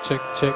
Check check.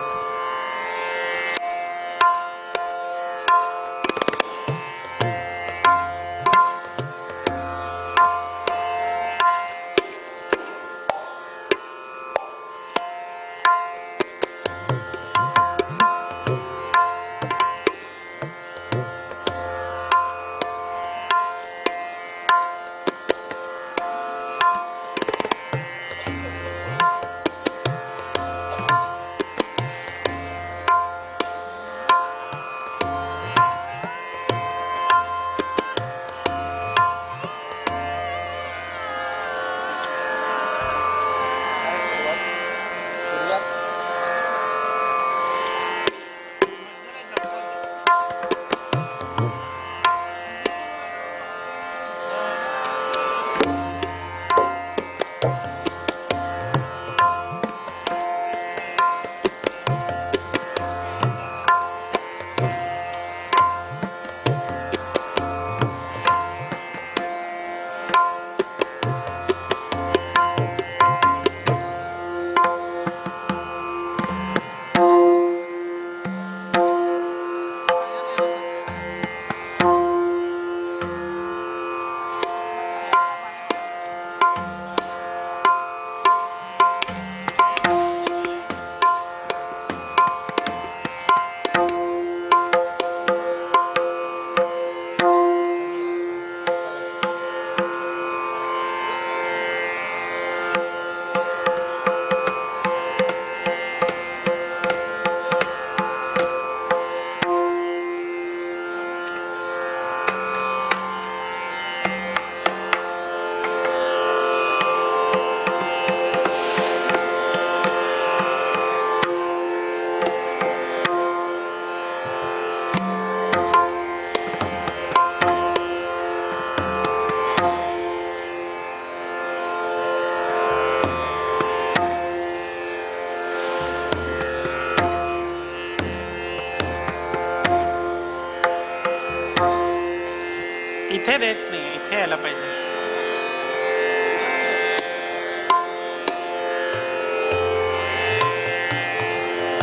इथे देत नाही, इथे यायला पाहिजे.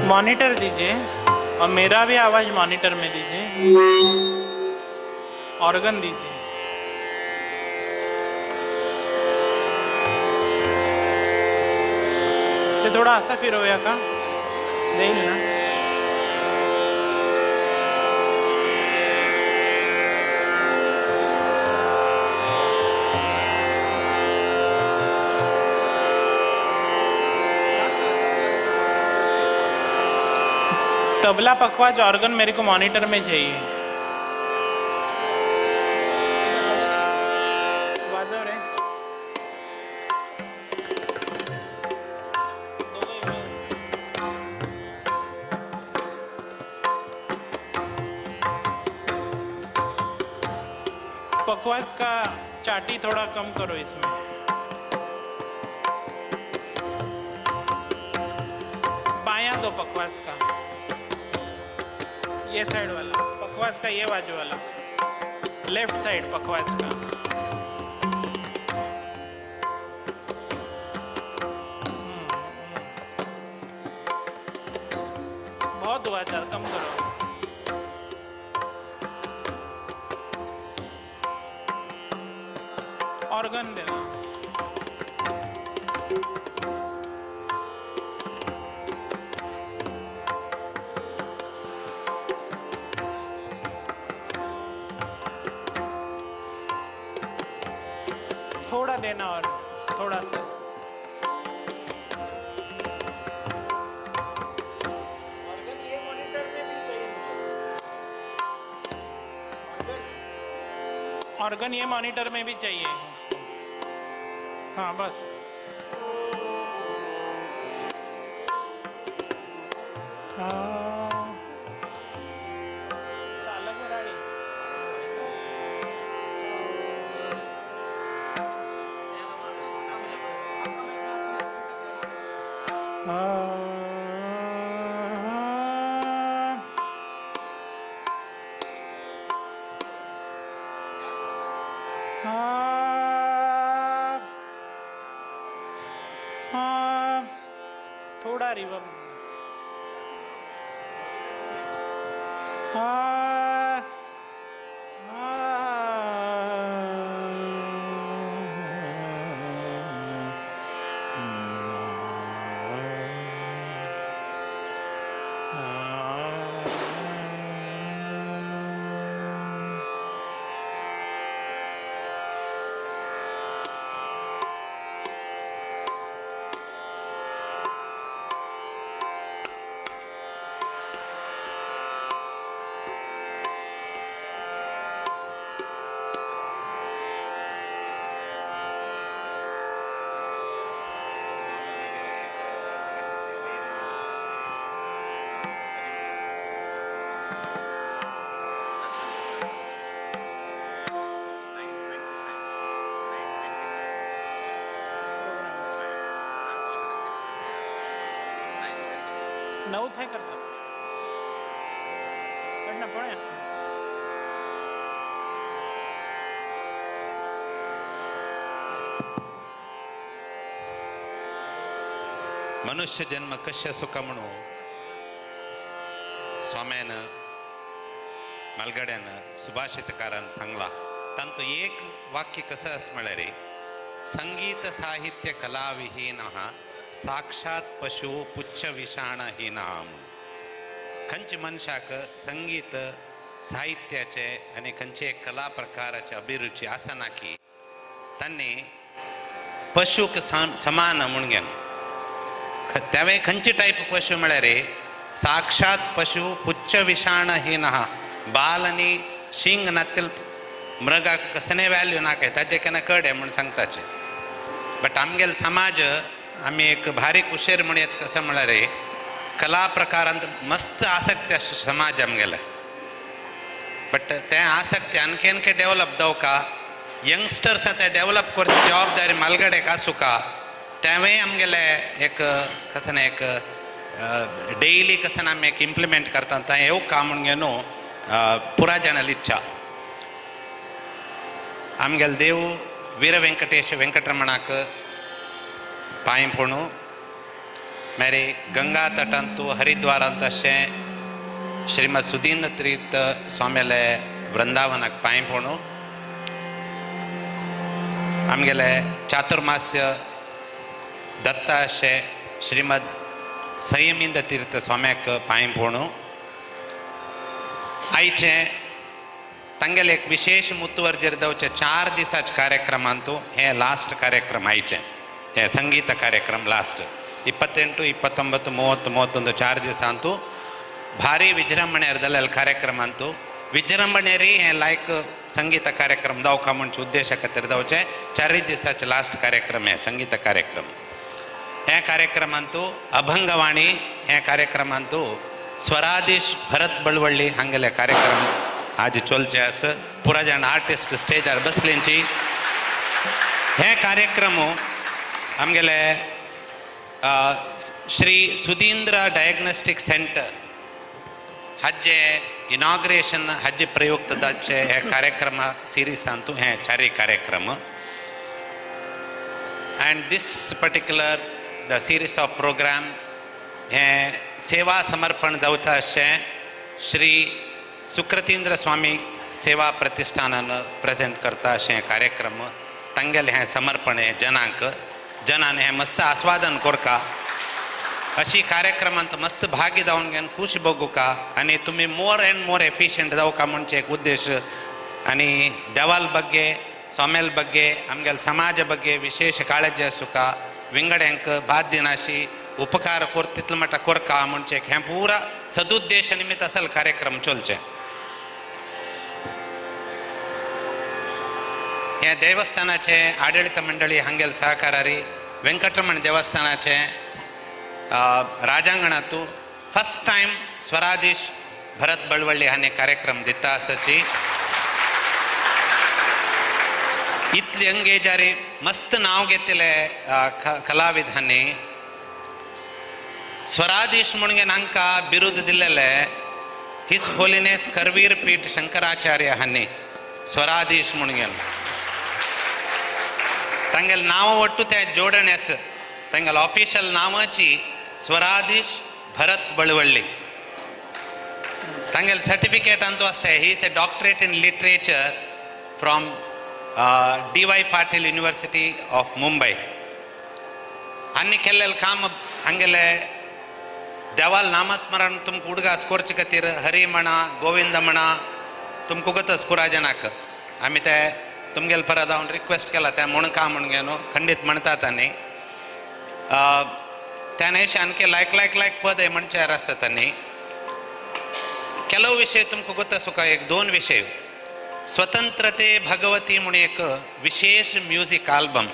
मॉनिटर दीजिए और मेरा भी आवाज मॉनिटर में दीजिए, ऑर्गन दीजिए. ते थोडा असा फिरवूया का, देईल ना? तबला पखवाज ऑर्गन मेरे को मॉनिटर में चाहिए. वाजव रे. पखवाज का चाटी थोड़ा कम करो इसमें. बायां दो पखवाज का, ये साइड वाला पखवाज का, ये बाजू वाला लेफ्ट साइड पखवाज का. बहुत हुआ, ज़्यादा कम करो. ऑर्गन देना. थोड़ा देना और थोड़ा सा. ऑर्गन ये मॉनिटर में भी चाहिए मुझे. ऑर्गन ये मॉनिटर में भी चाहिए. हाँ बस. थोड़ा रिवर्ब. आ, आ. नऊ थाय करता पण ना पण मनुष्य जन्म कशें सुखा म्हणू स्वाम्यान मालगड्यान सुभाषितकारान सांगला. तांतूं एक वाक्य कसं आसा म्हळ्यार संगीत साहित्य कलाविहीन साक्षात पशु पुच्छ विषाणहीन म्हणून. खंयचे मनशाक संगीत साहित्याचे आनी खंयचे कला प्रकाराचे अभिरुची आसना की तांणी पशूक समान म्हूण घेवन त्यावेळी खंयचे टायप पशु म्हळ्यार साक्षात पशु पुच्छ विषाणहीन बाल आनी शिंग नातील मृगाक कसने व्हॅल्यू नाकाय ताजे केन्ना कड म्हूण सांगताचे. बट आमगेलो समाज आमी एक भारी कुशेर म्हणयत कसं म्हळ्यार कला प्रकारांत मस्त आसक्ती आसा समाज आमगेले. बट तें आसक्ती आणखी आणखी डेवलप जावका यंगस्टर्स आतां डेवलप करची जबाबदारी मालगडेक आसुका तेंवूय आमगेले एक कसं ना एक डेली कसं ना आमी एक इम्प्लिमेंट करता तें येवका म्हूण घेवन पुरा जाणाली इच्छा. आमगेले देव वीर वेंकटेश वेंकटरमणाक पांय पडूं मागीर गंगा तटांतू हरिद्वारांत अशें श्रीमद सुधींद्र तीर्थ स्वाम्याले वृंदावनाक पांय पडूं आमगेले चातुर्मास्य दत्ता अशें श्रीमद संयमींद्र तीर्थ स्वाम्याक पांय पडूं. आयचें तांगेले एक विशेश मुतवर्जेर जावचे 4 दिसाचे कार्यक्रमांतू हे लास्ट कार्यक्रम आयचें हे संगीत कार्यक्रम लास्ट 28, 29, 30, 31 4 दिवस अंतू भारी विजृंभणेर जाल्ले कार्यक्रम अंतू विजृंभणेरी हे लायक संगीत कार्यक्रम जावका म्हणचे उद्देशा खातीर जावचे 4 दिसाचे लास्ट कार्यक्रम हे संगीत कार्यक्रम. हे कार्यक्रमांतू अभंगवाणी हे कार्यक्रमांतू स्वराधीश भरत बळवळ्ळी हांगेले कार्यक्रम आज चलचे आसा. पुरा जाण आर्टिस्ट स्टेजार बसलेंची हे कार्यक्रम आमगेले श्री सुधींद्र डायग्नोस्टीक सेंटर हाजे इनॉग्रेशन हाजे प्रयुक्त जाचे हे कार्यक्रम सिरीजांतू हे चारय कार्यक्रम. And this particular the series of program हे सेवा समर्पण जावता अशें श्री सुकृतींद्र स्वामी सेवा प्रतिष्ठानान प्रेजेंट करता अशें कार्यक्रम तांगेलें हें समर्पण हें जनांक जनान हें मस्त आस्वादन करका अशी कार्यक्रमांत मस्त भागी जावन घेवन खूश बघुका आनी तुमी मोर एंड मोर एफिशियंट जावका म्हणचे एक उद्देश आनी देवाल ಬಗ್ಗೆ स्वाम्याल ಬಗ್ಗೆ आमगेले समाज ಬಗ್ಗೆ विशेष काळजी आसुका विंगड्यांक बाद दिनाशी उपकार कोर तितलो म्हणटा कोरका म्हणचे हें पुरा सदुद्देश निमित्त असल कार्यक्रम चलचे. ह्या देवस्थानाचे आडळीत मंडळी हांगेल सहकारारी वेंकटरमण देवस्थानाचे राजांगणांतू फर्स्ट टायम स्वराधीश भरत बळवळ्ळी हांणी कार्यक्रम दिता आसाची. इतली अंगेजारी मस्त नांव घेतले कलाविधांनी स्वराधीश म्हणून हांकां बिरुद दिलेले his holiness Karveer पीठ शंकराचार्य हांणी स्वराधीश म्हणून तांगेले नांव ಒಟ್ಟು ते जोडण आसा. तांगेले ऑफिशियल नांवाची स्वराधीश भरत बळवळ्ळी. तांगेले सर्टिफिकेट अंतू आसता. He is a doctorate in literature from D Y Patil university of Mumbai. आनी केल्लेले काम हांगेले देवाल नामस्मरण तुमकां उडगास करचे खातीर हरी म्हणा गोविंद म्हणा तुमकां उगतच पुराय जणाक आमी ते तुमगेले परत हांव रिक्वेस्ट केला ते म्हूण का म्हूण न्हू खंडीत म्हणटात. आनी त्याने अशें आणखी लायक लायक लायक पद म्हणचे आसता. तांणी ಕೆಲವು ವಿಷಯ तुमकां ಗೊತ್ತ ಸುಖ एक दोन विषय स्वतंत्रते भगवती म्हूण एक विशेष म्युजीक आल्बम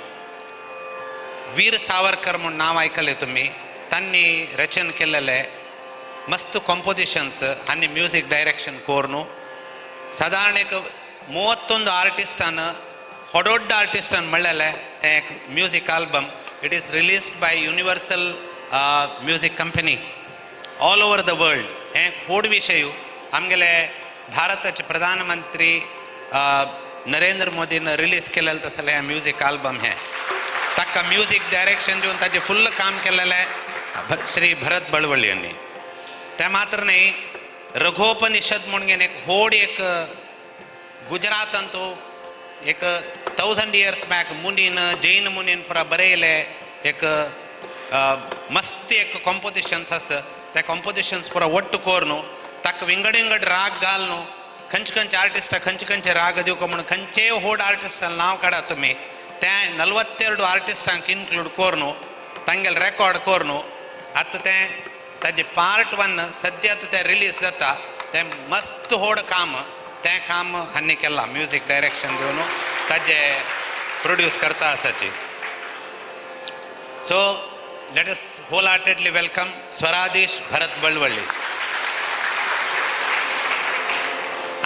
वीर सावरकर म्हूण नांव आयकलें तुमी. तांणी रचन केलेलें मस्त कंपोजिशन्स आनी म्युजीक डायरेक्शन करून सादारण एक 31 आर्टिस्टान होडोड्ड आर्टिस्टान म्हणलेलें तें एक music album. It is released by Universal music company all over the world. हें व्हड विशय आमगेले भारताचे प्रधानमंत्री नरेंद्र मोदीन रिलीज केलेलें तसलें हें म्युजीक आल्बम हें. ताका म्युजीक डायरेक्शन दिवन ताजें फुल्ल काम केलेलें श्री भरत बळवळ्ळी यांनी. तें मात्र न्ही रघोपनिषद म्हूण एक व्हड एक गुजरातांतू एक 1000 इयर्स बॅक मुनीन जैन मुनीन पुरा बरयलें एक मस्त एक कॉम्पोजिशन्स आसा. ते कॉम्पोजिशन्स पुरा ಒಟ್ಟು करून ताका विंगड विंगड राग घाल न्हू खंयचे खंयचे आर्टिस्टाक खंयचे खंयचे राग दिवंक म्हणून खंयचेय व्हड आर्टिस्टान नांव काडा तुमी ते 42 आर्टिस्टांक इन्क्लूड करून तांगेले रेकॉर्ड करून आतां तें ताजें पार्ट 1 सद्या आतां तें रिलीज जाता. तें मस्त व्हड काम तें काम हांणी केलां म्युजीक डायरेक्शन दिवन ताजें प्रोड्यूस करता आसाची. So let us wholeheartedly welcome Swaradish Bharat Balvalli.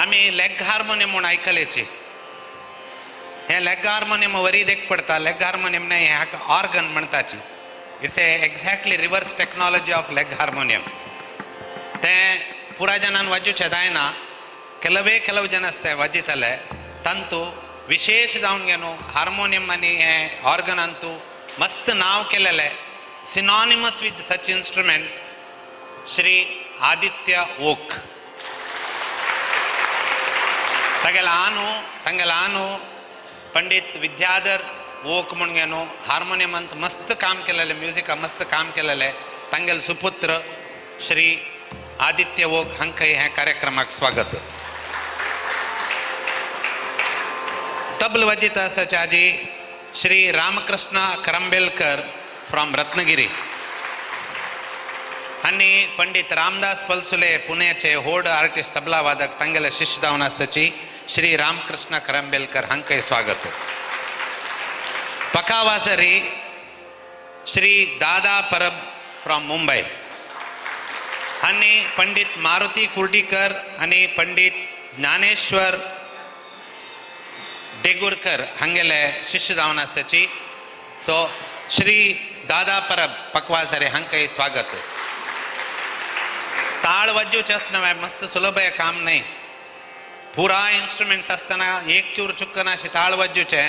आमी लेग हार्मोनियम म्हूण आयकलेची. हें लेग हार्मोनियम वरी देख पडता. लेग हार्मोनियम न्हय हाका organ म्हणटाची. It's a exactly reverse technology of leg harmonium. तें पुराय जणान वाजोवचें जायना, ಕೆಲವೇ ಕೆಲವು ಜನ आसता वाजयताले. तांतू विशेष जावन गे न्हू हार्मोनियम आनी हें ऑर्गन अंतू मस्त नांव केलेलें synonymous with such instruments Shri Aditya Oak. तागेले आनू पंडित विद्याधर ओक म्हूण गे न्हू हार्मोनियम अंत मस्त काम केलेलें म्युजिका मस्त काम केलेलें. तांगेले सुपुत्र श्री आदित्य ओक हांकां ह्या कार्यक्रमाक स्वागत. तबल वाजिता आसाचे आजी श्री रामकृष्ण करंबेलकर फ्रॉम रत्नगिरी आनी पंडित रामदास पलसुले पुण्याचे होड आर्टिस्ट तबला वादक तांगेले शिष्य जावन आसाची श्री रामकृष्ण करंबेलकर हांकां स्वागत. पकावासरी श्री दादा परब फ्रॉम मुंबय आनी पंडित मारुती कुर्डीकर आनी पंडित ज्ञानेश्वर डेगुरकर हांगेले शिष्य जावन आसाची. सो श्री दादा परब पकवासरे हांकां स्वागत. ताळ वाजोवचें आसना मस्त सुलभ काम न्हय. पुराय इन्स्ट्रुमेंट्स आसतना एक चूर चुकना अशें ताळ वाजोवचें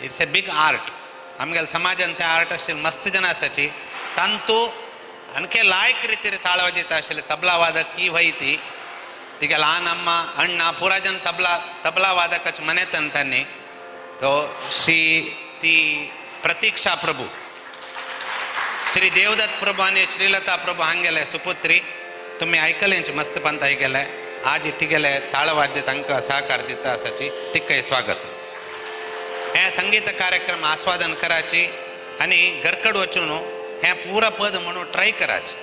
it's a big art. आमगेले समाजान तें आर्ट आशिल्लें मस्त जाणां आसाची. तांतू आणखी लायक रितीर ताळ वाजयता आशिल्ले तबला वादक की वय ती तिगे ल्हान अम्मा अण्णा पुराय जन तबला वादकाचे मनेतन तांणी तो श्री ती प्रतीक्षा प्रभू श्री देवदत्त प्रभू आनी श्रीलता प्रभू हांगेले सुपुत्री. तुमी आयकलेंच मस्त पंत आयकले आज तिगेले ताळवाद्य तांकां सहकार दिता आसाची तिकाय स्वागत. हें संगीत कार्यक्रम आस्वादन कराची आनी घरकड वचून हें पुरा पद म्हणून ट्राय कराचें.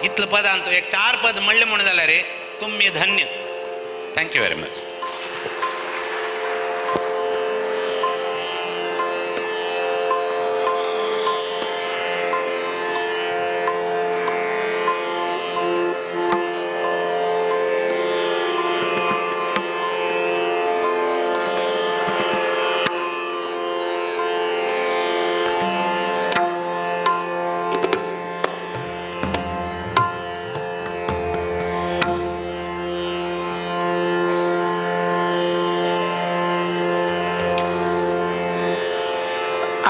इतलें पदान तूं एक 4 पद म्हणलें म्हूण जाल्यार तुमी धन्य. Thank you very much.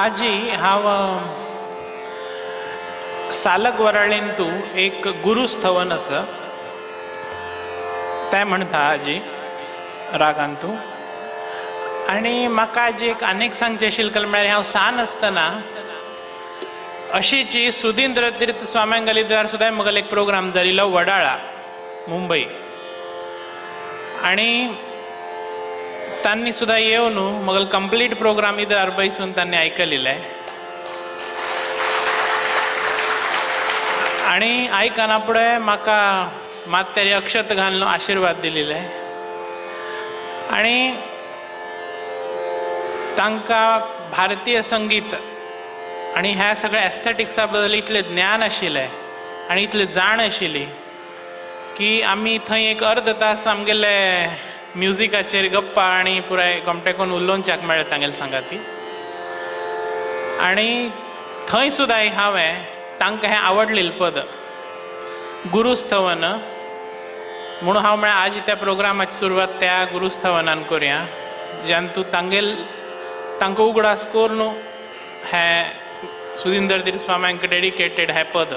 आजी हांव सालक वराळेंतू एक गुरुस्थवन आसा. तें म्हणटा आजी रागांतू. आनी म्हाका आजी एक आनीक सांगचें आशिल्लें म्हळ्यार हांव सान आसतना अशीची सुधींद्र तीर्थ स्वाम्यांगली द्वार सुद्दां म्हगेलो एक प्रोग्राम जाल्लो वडाळा मुंबय, आनी तांणी सुद्दां येवन म्हगेलो कंप्लीट प्रोग्राम इधर बैसून तांणी आयकलेलें. आनी आयकना फुडें म्हाका मात अक्षत घालून आशिर्वाद दिलेले. आनी तांकां भारतीय संगीत आनी ह्या सगळ्या एस्थेटिक्सा बद्दल इतलें ज्ञान आशिल्लें आनी इतलें जाण आशिल्ली की आमी थंय एक अर्द तास आमगेले म्युजिकाचेर गप्पा आनी पुराय गोमटेकून उलोवच्याक मेळ्ळें तांगेले सांगाती. आनी थंय सुद्दां हांवें तांकां हें आवडलेलें पद गुरुस्थवन म्हणून हांव म्हळ्यार आज त्या प्रोग्रामाची सुरवात त्या गुरुस्थवनान करुया, ज्यान तूं तांगेल तांकां उगडास करून हें सुधींद्र तीर्थ स्वाम्यांक डेडिकेटेड हें पद.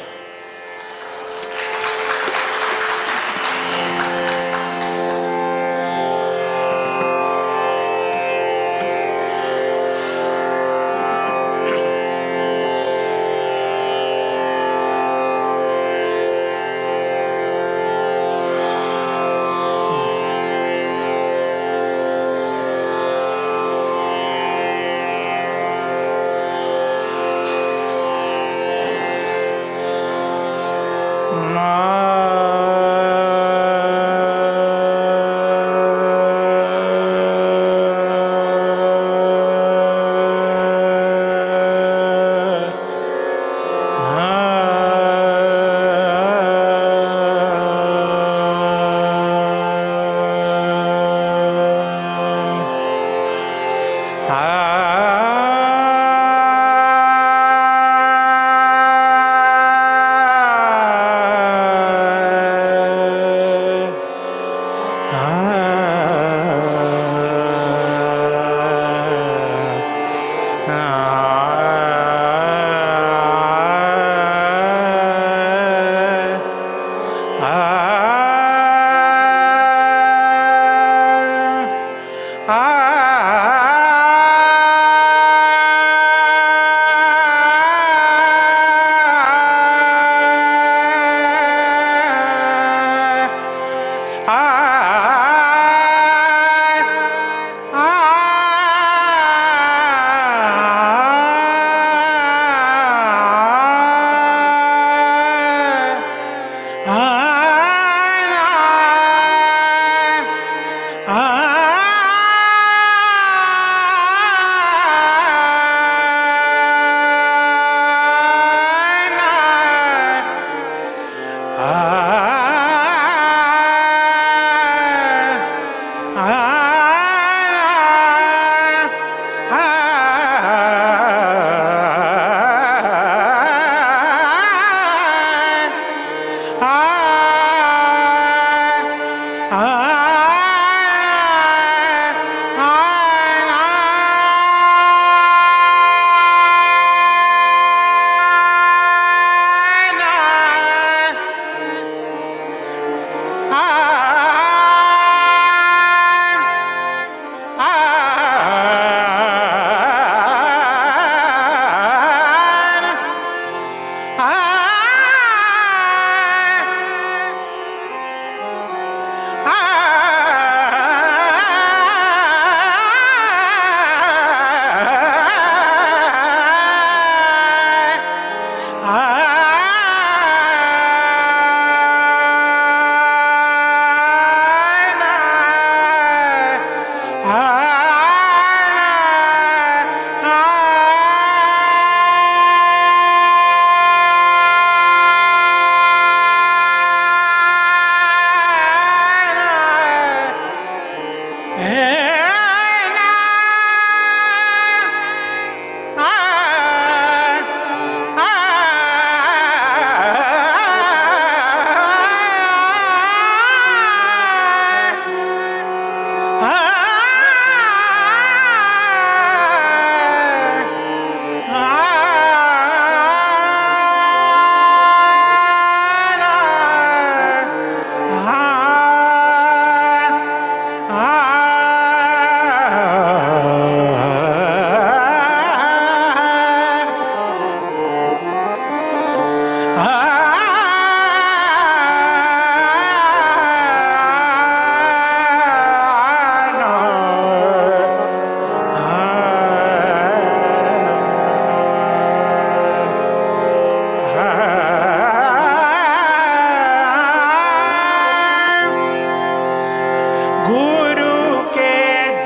गुरु के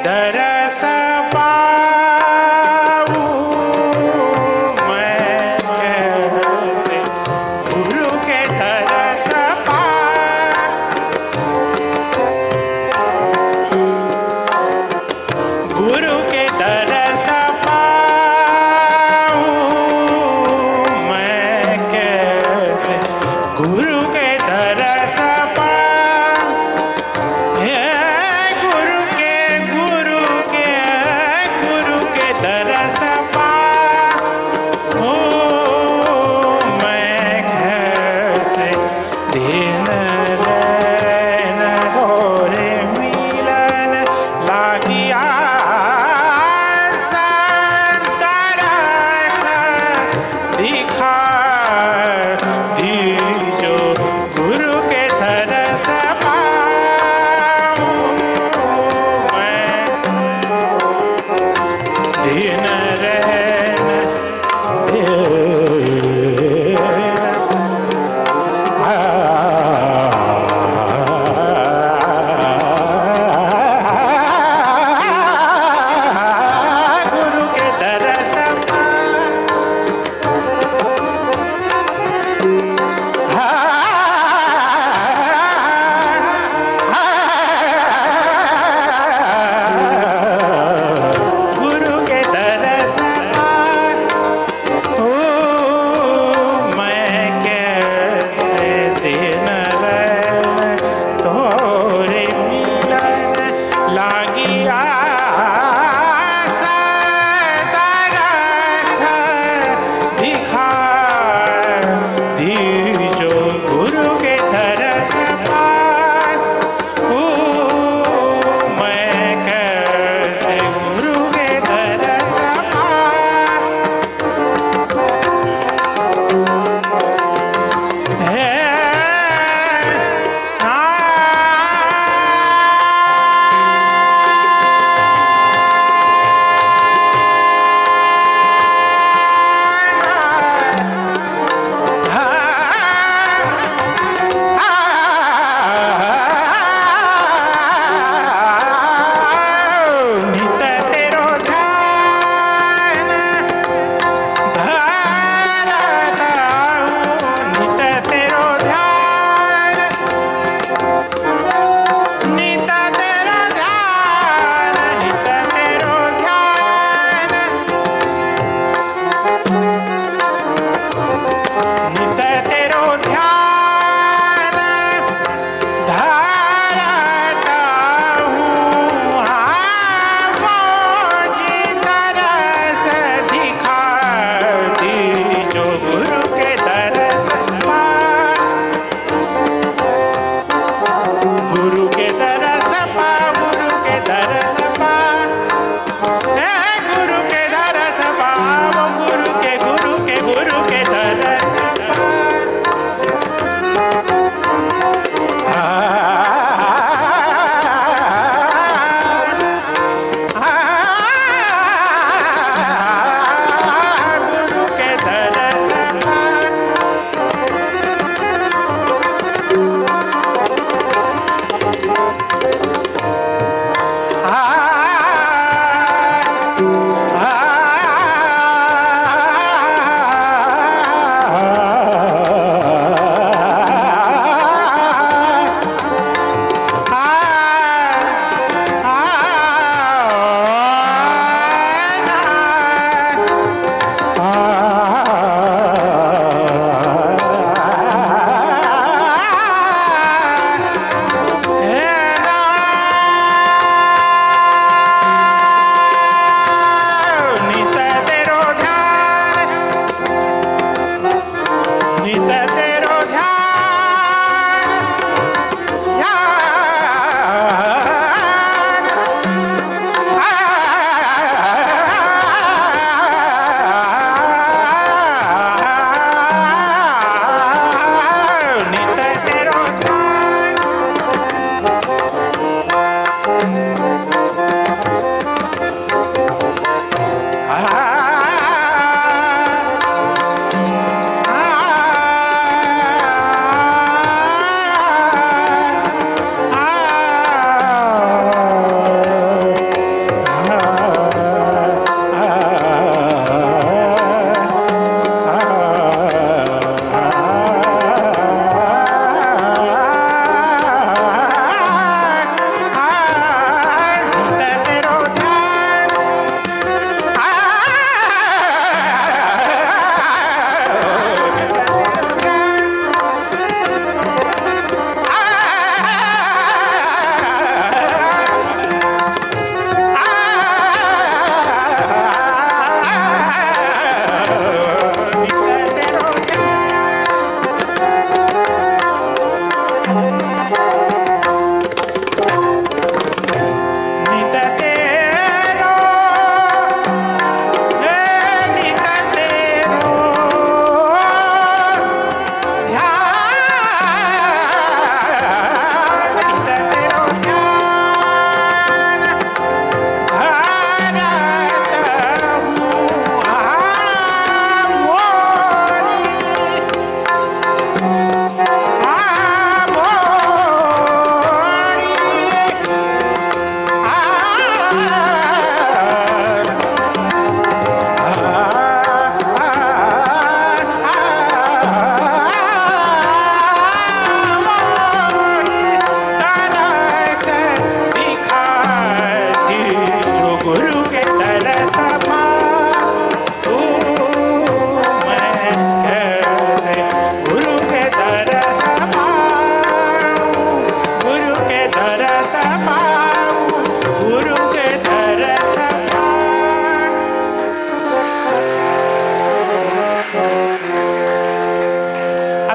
दरस पाऊं मैं कैसे, गुरु के दरस गुरु के दरस पाऊं मैं कैसे, गुरु के दरस पाऊं, गुरु के, गुरु के, गुरु के दरस पाऊं मैं कैसे, दिन रैन तोरे मिलन लागिया दरस दिखा दीजो।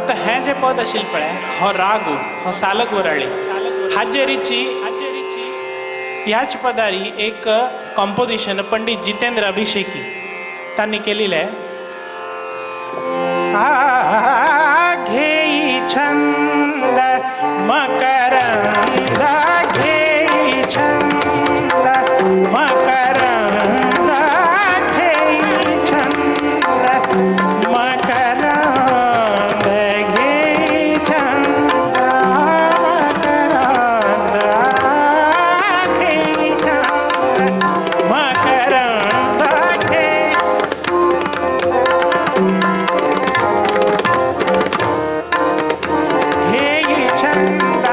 आतां हें जें पद आशिल्लें पळय, हो रागू, हो सालक वराळी, हाजेरीची ह्याच पदारी एक कॉम्पोजिशन पंडित जितेंद्र अभिषेकी तांणी केलेलें. घेई छंद मकरंद, घेई छंद मकरंद, घेई छंद मकरंद, घेई छंद मकरंद, घेई छंद मकरंद, घेई घेई छंद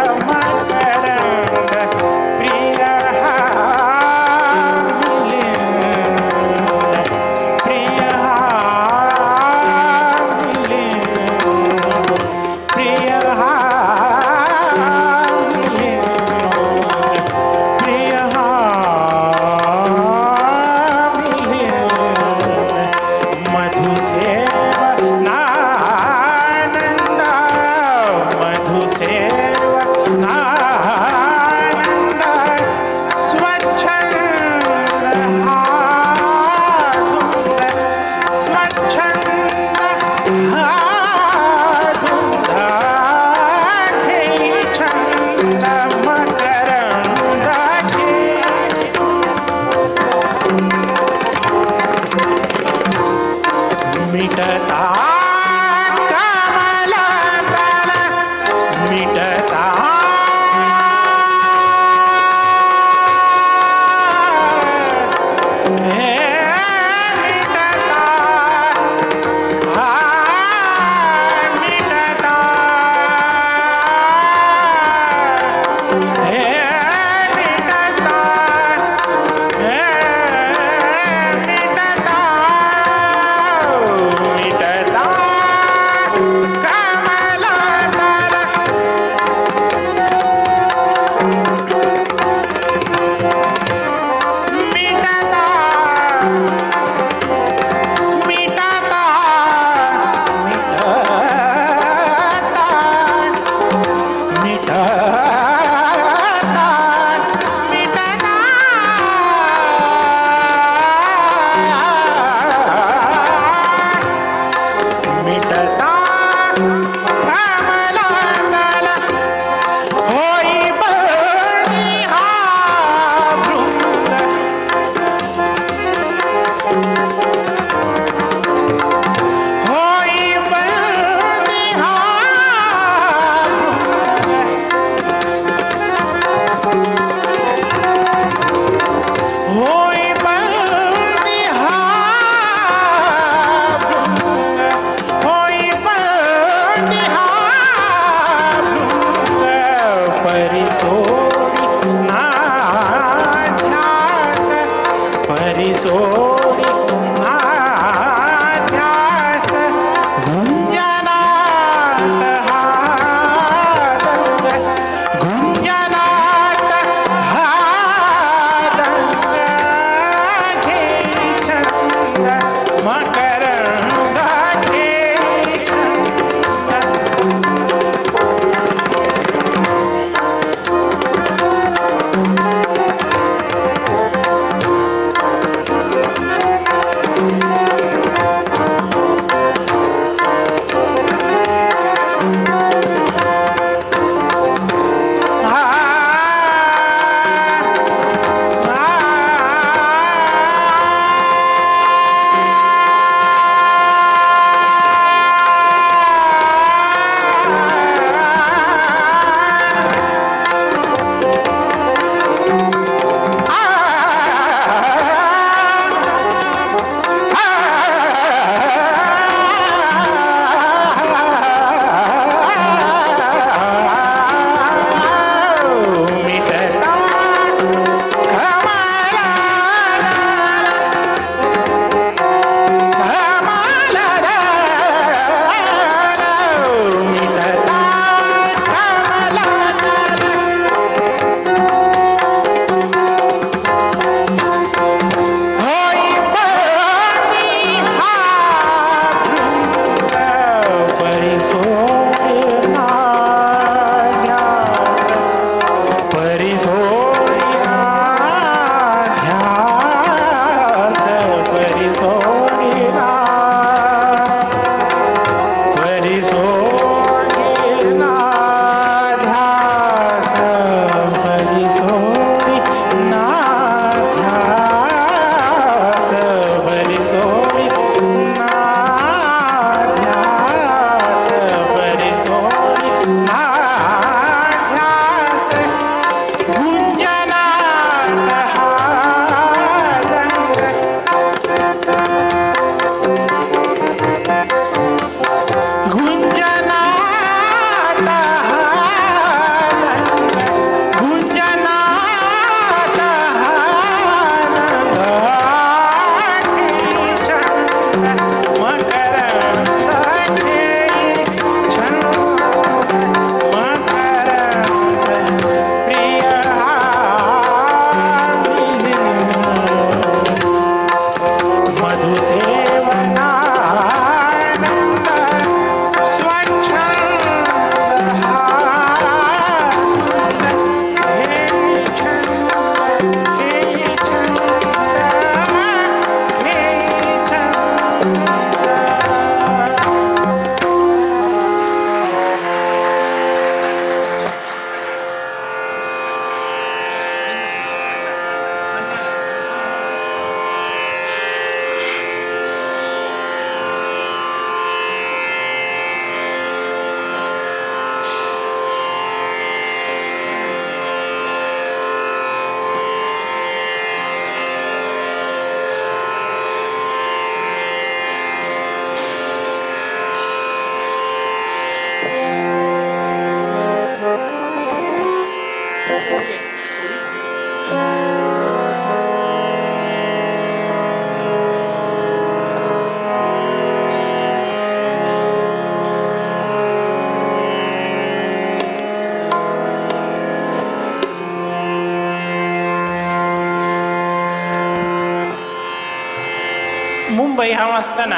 मुंबय हांव आसतना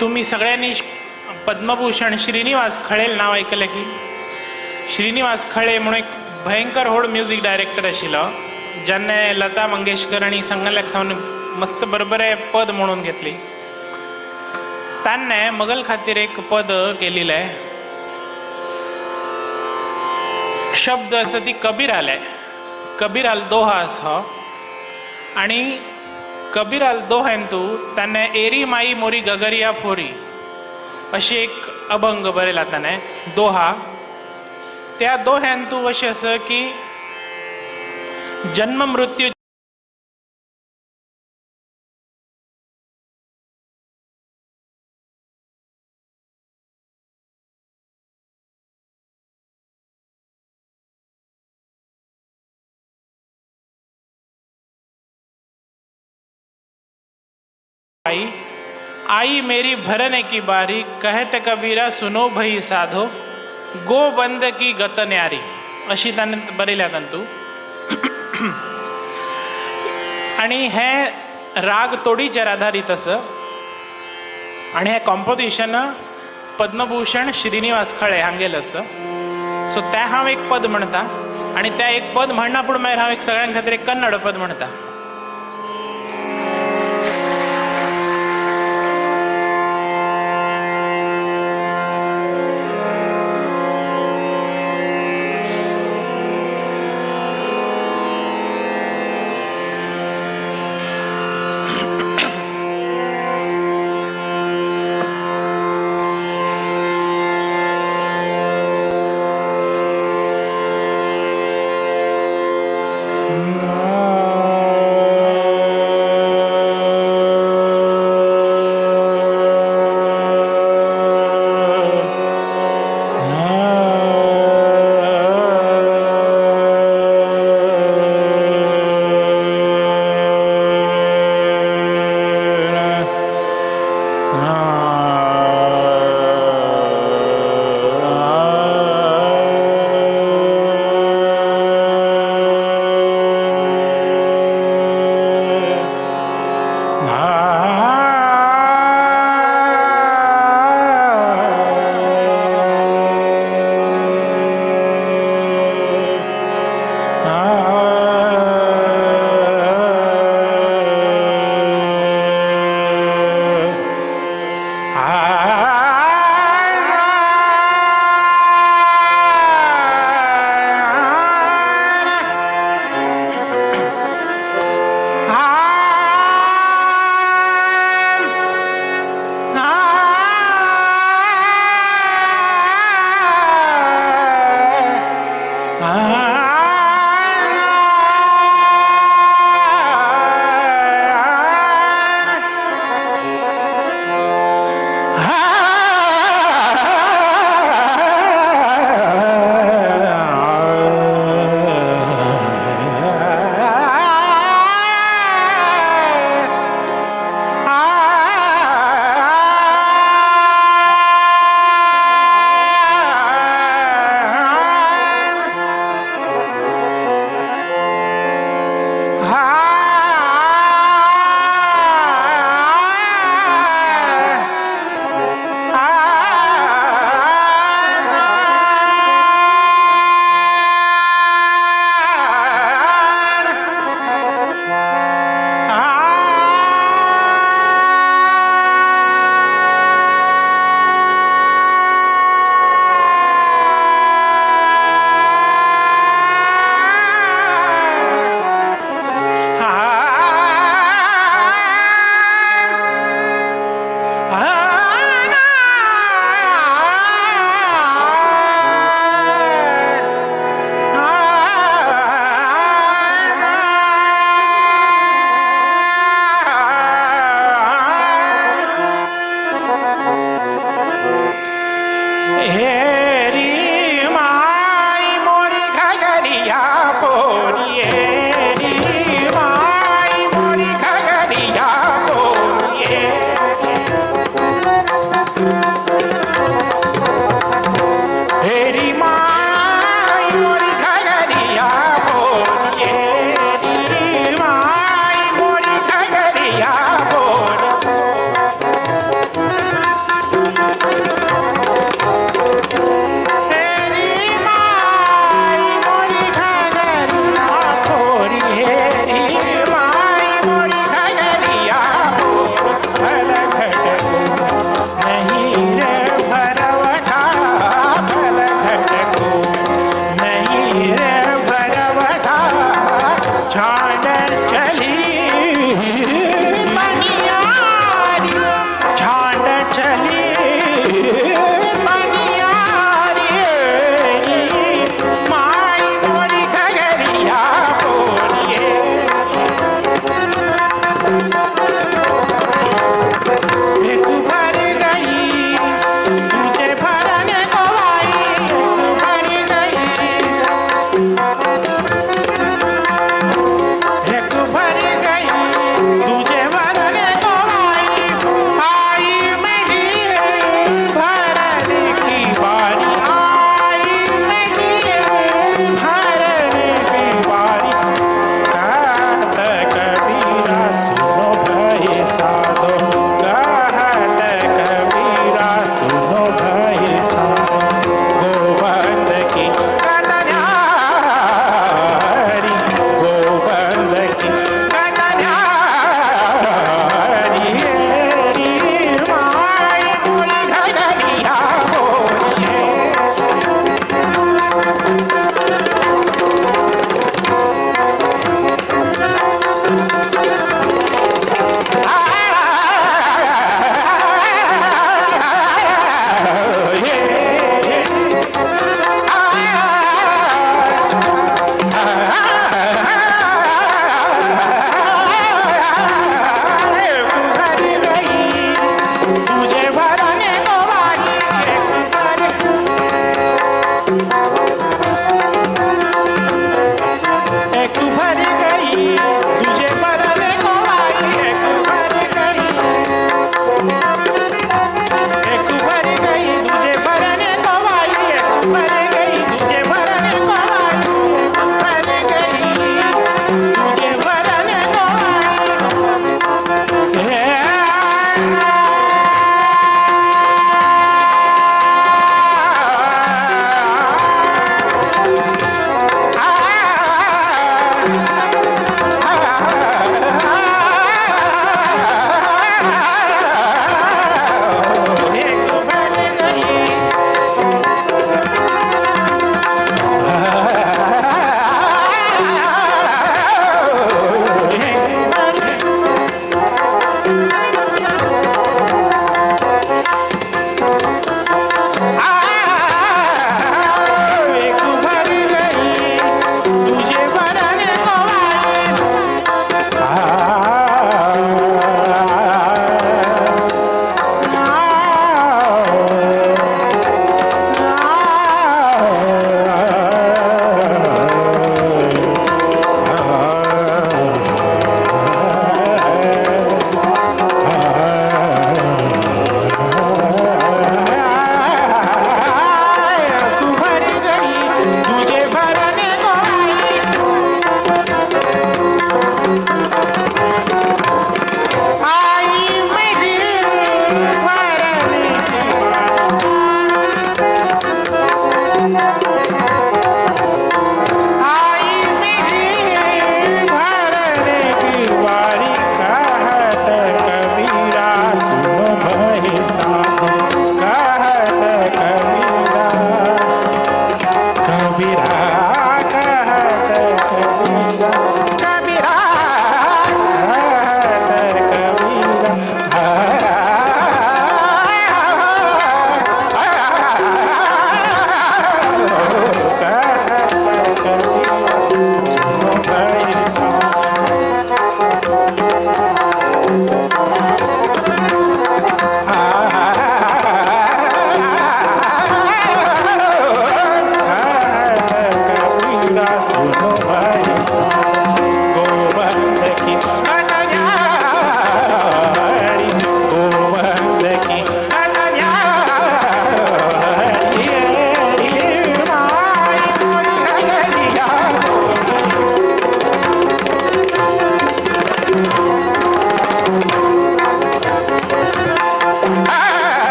तुमी सगळ्यांनी पद्मभूषण श्रीनिवास खळेल नांव आयकलें की? श्रीनिवास खळे म्हणून एक भयंकर व्हड म्युजीक डायरेक्टर आशिल्लो, ज्याने लता मंगेशकर आनी संगल्याक थावन मस्त बरोबर पद म्हणून घेतली. तान्ने मगल खातीर एक पद केलेलें, शब्द आसा ती कबीराले, कबीराल दोहा आसा आनी कबीराल दोहेंतू ताणें एरी माई मोरी गगरिया फोरी अशी एक अभंग बरयला ताणें दोहा. त्या दोह्यांतू अशें आसा की जन्म मृत्यू आई आई मेरी भरने की बारी, कहत कबीरा सुनो भई साधो, गो बंद की गत न्यारी अशी ताणें बरयल्या तांतू. आनी हें राग तोडीचेर आधारीत आसा आनी हें कॉम्पोजिशन पद्मभूषण श्रीनिवास खळे हांगेलें आसा. सो तें हांव एक पद म्हणटा आनी तें एक पद म्हणना पूण मागीर हांव एक सगळ्यां खातीर एक कन्नड पद म्हणटा. No.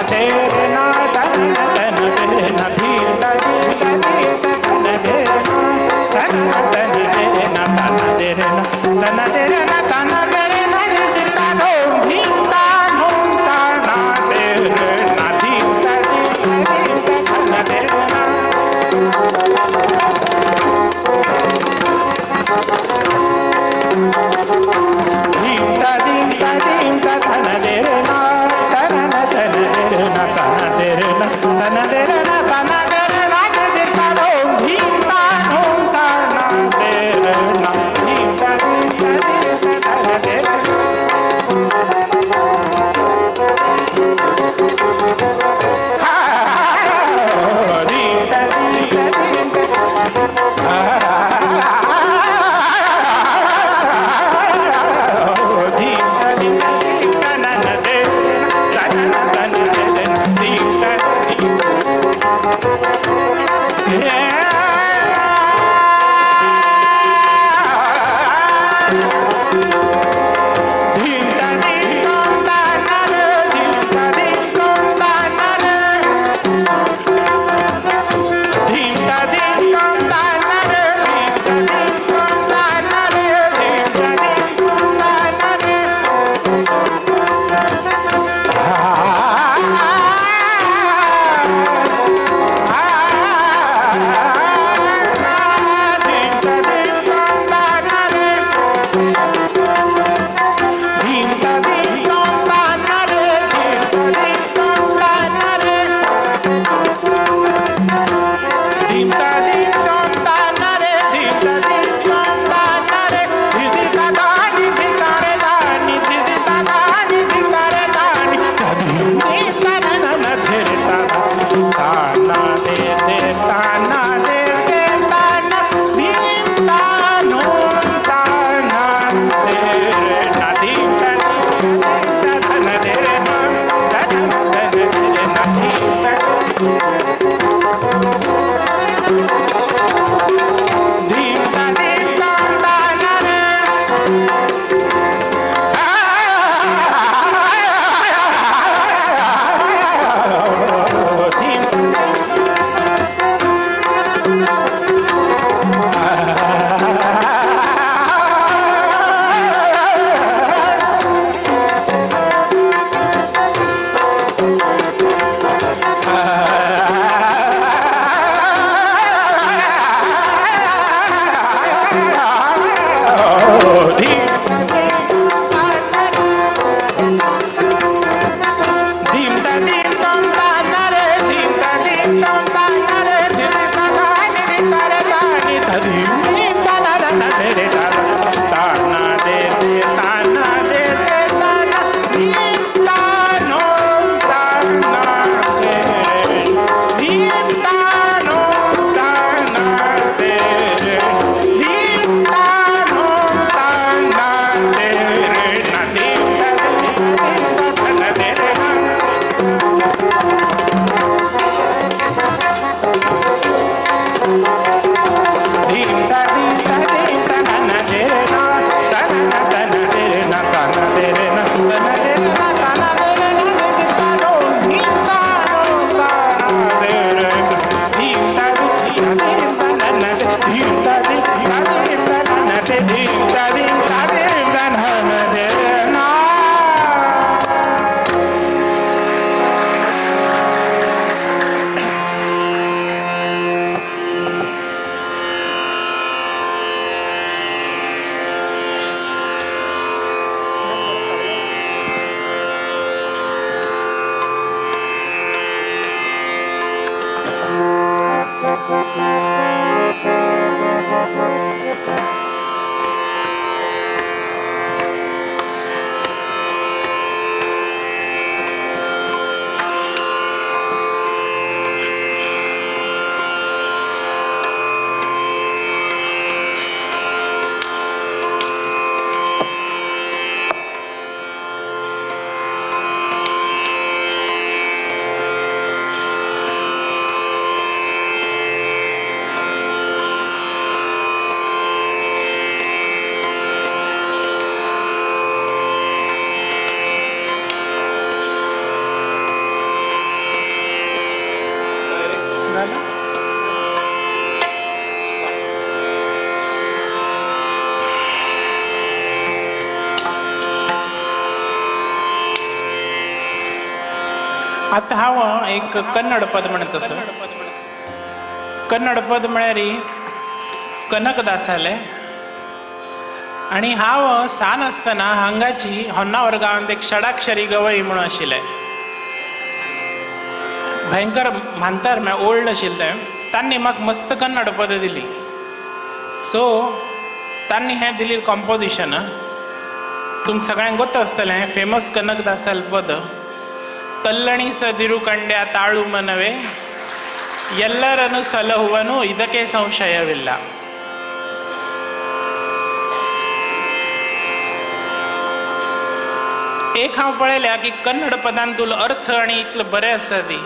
दे रे ना तन तन दे ना धीम ता धीम ता धीम ता तन दे रे ना तन तन दे ना तन दे रे ना तन दे रे ना तन दे रे ना धीम ता धूम धीम ता धूम ता ना दे रे ना धीम ता धीम ता धीम ता तन दे रे ना। धीम ता धीम ता धीम ता तन दे रे ना तन तन दे रे ना आतां हांव एक कन्नड पद म्हणत आसा. कन्नड पद म्हळ्यार कनकदासालें. आनी हांव सान आसतना हांगाची होन्नावर गांवांत एक षडाक्षरी गवई म्हणून आशिल्लें. भयंकर म्हांतार म्हळ्यार ओल्ड आशिल्लें. तांणी म्हाका मस्त कन्नड पद दिली. सो तांणी हें दिली कॉम्पोजिशन. तुमकां सगळ्यांक गोत आसतलें फेमस कनकदासाल पद. ತಲ್ಲಣಿ ಸದಿರು ಕಂಡ್ಯ ತಾಳು ಮನವೇ ಎಲ್ಲರನ್ನು ಸಲಹುವನು ಇದಕ್ಕೆ ಸಂಶಯವಿಲ್ಲ. एक हांव पळयल्या की कन्नड पदांतूल अर्थ आनी इतलो बरें आसता ती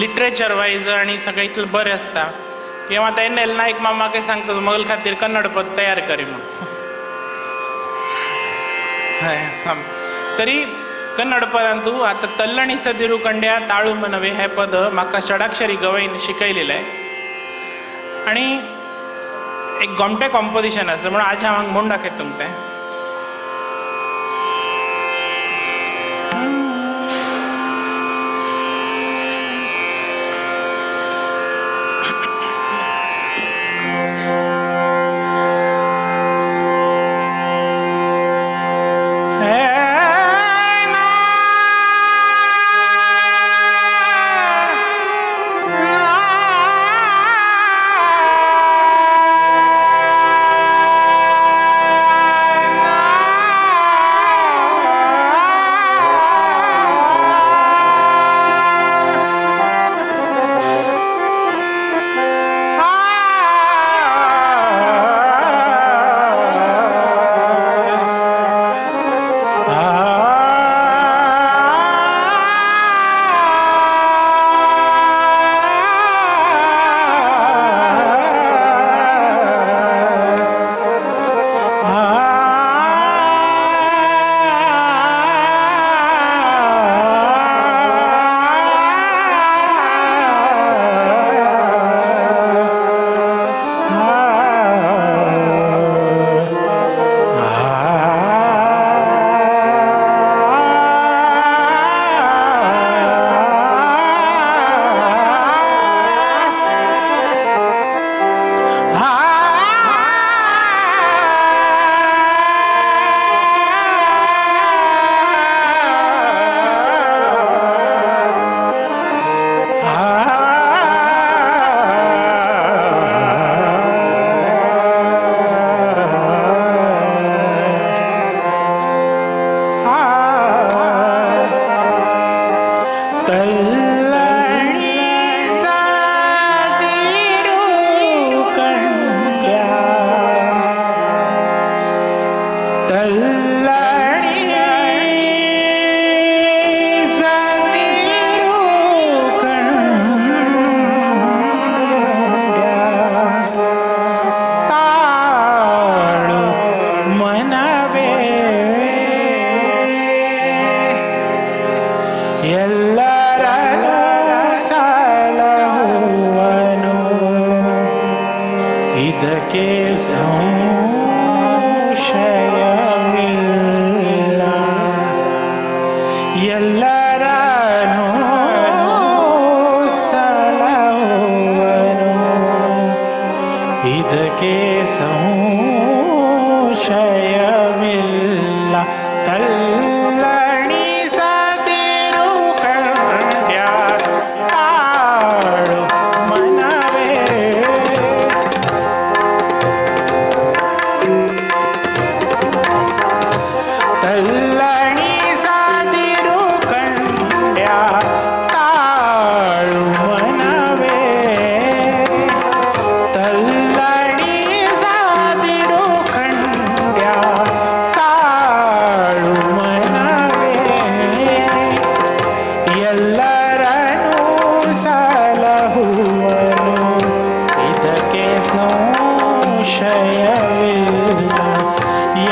लिटरेचर वायज आनी सगळें इतलें बरें आसता की हांव आतां एन एल नायक मामाक सांगता मगल खातीर कन्नड पद तयार करी म्हूण. हय तरी कन्नड पदांतू आतां तल्लणी सदिरू कंड्या ताळू मनवे हें पद म्हाका षडाक्षरी गवईन शिकयलेलें आनी एक गोमटें कॉम्पोजिशन आसा म्हणून आज हांव म्हूण दाखयता तुमकां तें. ಇದಕ್ಕೆ ಸಂಶಯವಿಲ್ಲ ಎಲ್ಲರನ್ನೂ ಸಲಹುವನು ಇದಕ್ಕೆ ಸಂಶಯವಿಲ್ಲ ತಲ್ಲಣಿಸದಿರು ಕಂಡ್ಯ ತಾಳು ಮನವೇ ತಲ್ಲಣಿಸದಿರು ಕಂಡ್ಯ ತಾಳು ಮನವೇ ತಲ್ಲಣಿಸದಿರು ಕಂಡ್ಯ ತಾಳು ಮನವೇ ಎಲ್ಲರನ್ನೂ ಸಲಹುವನು ಇದಕ್ಕೆ ಸಂಶಯವಿಲ್ಲ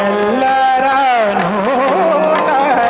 ಎಲ್ಲರನ್ನೂ ಸಲಹುವನು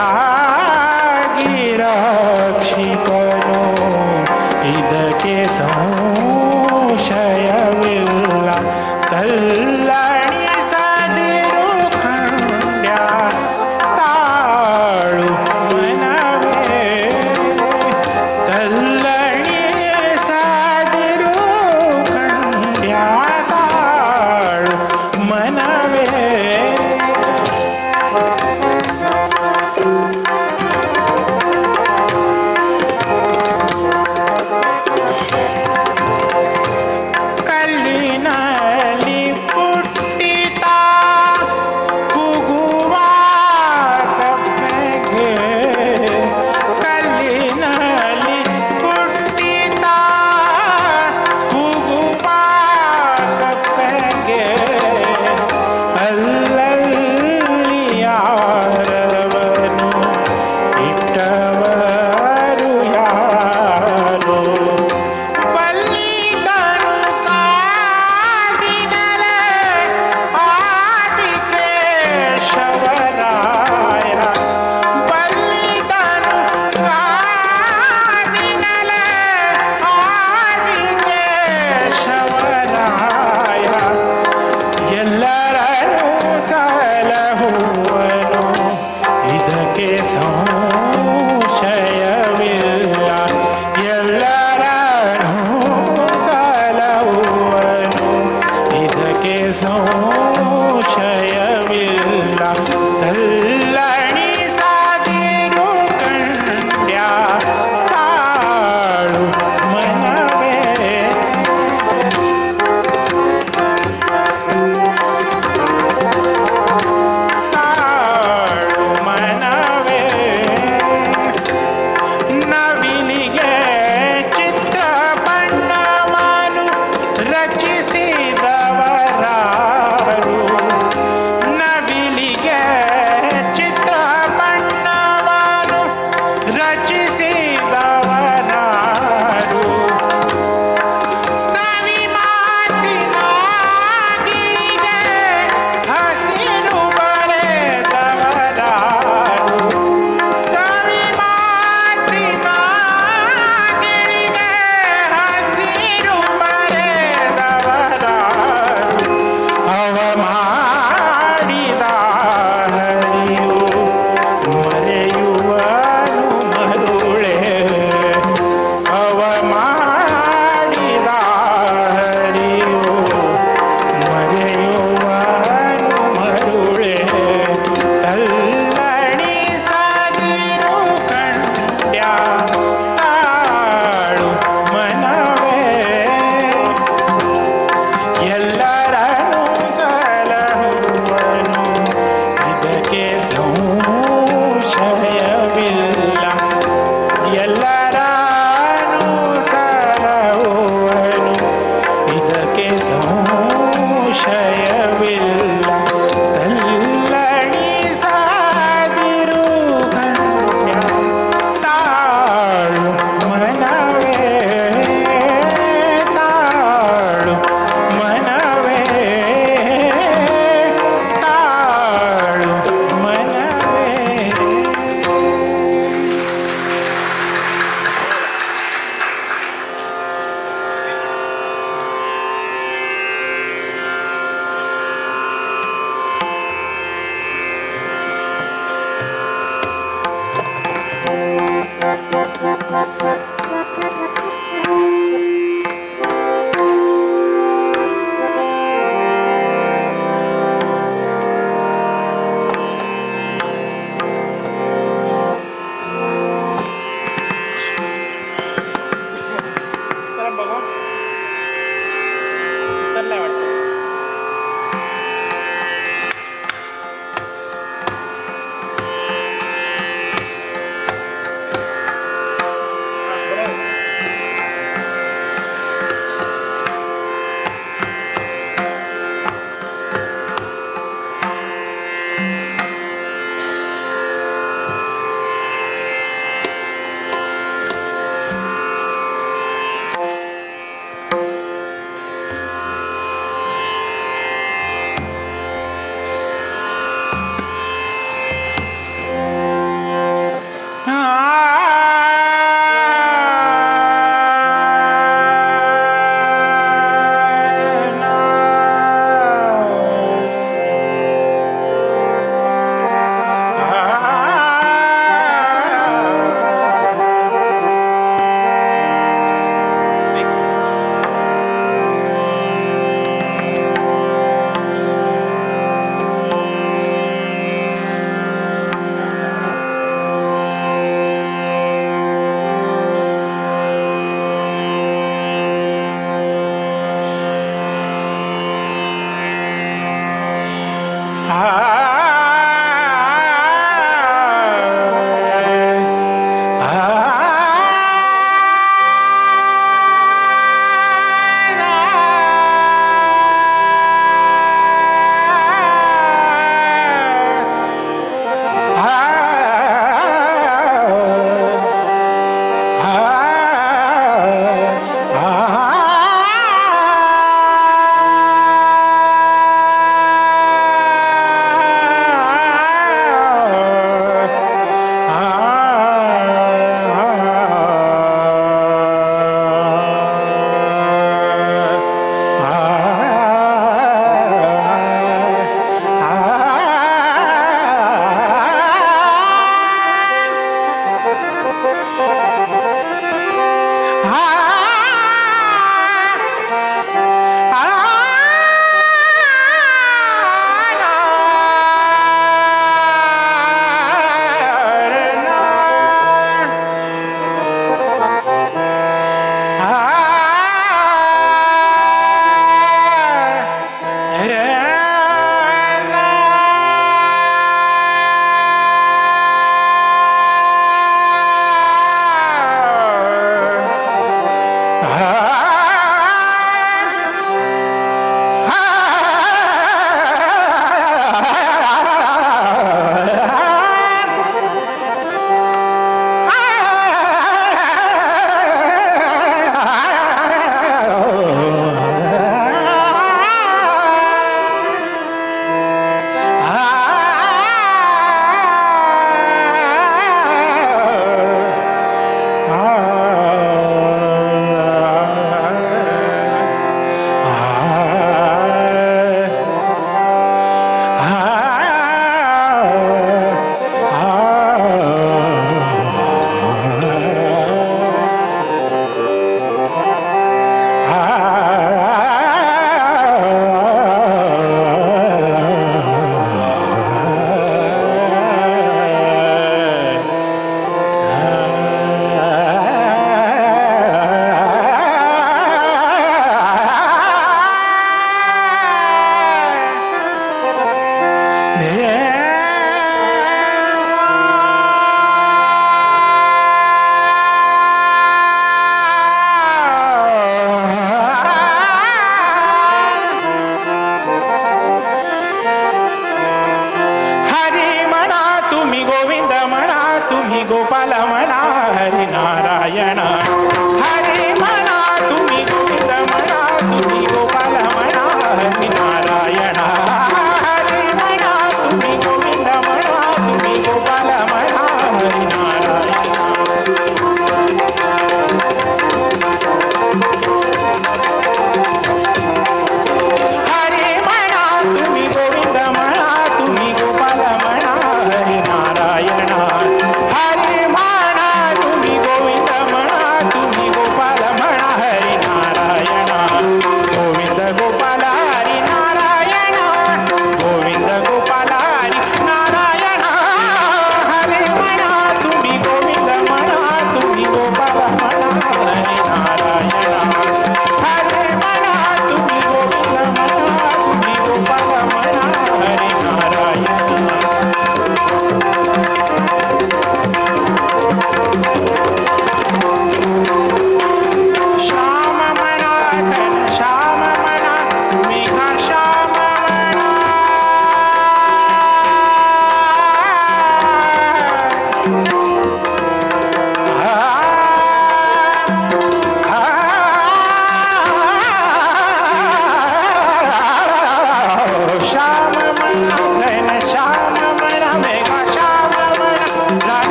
ಸರಿಯಾಗಿ ರಕ್ಷಿಪನು, ಇದಕ್ಕೆ ಸಂಶಯವಿಲ್ಲ. ತಲ್ಲಣಿಸದಿರು ಖಂಡ್ಯ ತಾಳು ಮನವೇ, ತಲ್ಲಣಿಸದಿರು ಖಂಡ್ಯ ತಾಳು ಮನವೇ. ಕಲ್ಲಿನಲ್ಲಿ ಪುಟ್ಟಿತ ಕೂಗುವ ಕಪ್ಪೆಗೆ, ಕಲ್ಲಿನಲ್ಲಿ ಪುಟ್ಟಿತ ಕೂಗುವ ಕಪ್ಪೆಗೆ, ಅಲ್ಲಲ್ಲಿ ಯಾರವನು ಇಟ್ಟವರು ಯಾರೋ. ಬಲ್ಲಿದನು ಕಾದಿನಲ ಆದಿಕೇಶವರಾಯ, ಬಲ್ಲಿದನು ಕಾದಿನಲ ಆದಿಕೇಶವರಾಯ, ಎಲ್ಲರನ್ನೂ ಸಲಹುವನು, ಇದಕ್ಕೆ ಸಂಶಯವಿಲ್ಲ. ಎಲ್ಲರನ್ನೂ ಸಲಹುವನು, ಇದಕ್ಕೆ ಸಂಶಯವಿಲ್ಲ. ತಲ್ಲಣಿಸದಿರು ಕಂಡ್ಯ ತಾಳು ಮನವೇ, ತಾಳು ಮನವೇ. ನವಿಲಿಗೆ ಚಿತ್ರ ಬಣ್ಣವನು ರಚಿಸಿದವರಾರು, ನವಿಲಿಗೆ ಚಿತ್ರ ಬಣ್ಣವನು ರಚಿಸಿದವರಾರು. ಸವಿ ಮಾತಿನ ಗಿಳಿಗೆ ಹಸಿರು ಬರೆದವರಾರು, ಸವಿ ಮಾತಿನ ಗಿಳಿಗೆ ಹಸಿರು ಬರೆದವರಾರು. ಅವ ಮಾಡಿದ ಹರಿಯು ಮರೆಯುವನು ಮರುಳೇ, ಅವ ಮಾಡಿದ ಹರಿಯು ಮರೆಯುವನು ಮರುಳೇ. ತಲ್ಲಣಿಸದಿರು ಕಂಡ್ಯ ತಾಳು ಮನವೇ, ಎಲ್ಲರನ್ನೂ ಸಲಹುವನು, ಇದಕ್ಕೆ ಸಂಶಯವಿಲ್ಲ. ಎಲ್ಲರನ್ನೂ ಸಲಹುವನು, ಇದಕ್ಕೆ ಸಂಶಯವಿಲ್ಲ. ತಲ್ಲಣಿಸದಿರು ಕಂಡ್ಯ ತಾಳು ಮನವೇ, ತಾಳು ಮನವೇ, ತಾಳು ಮನವೇ.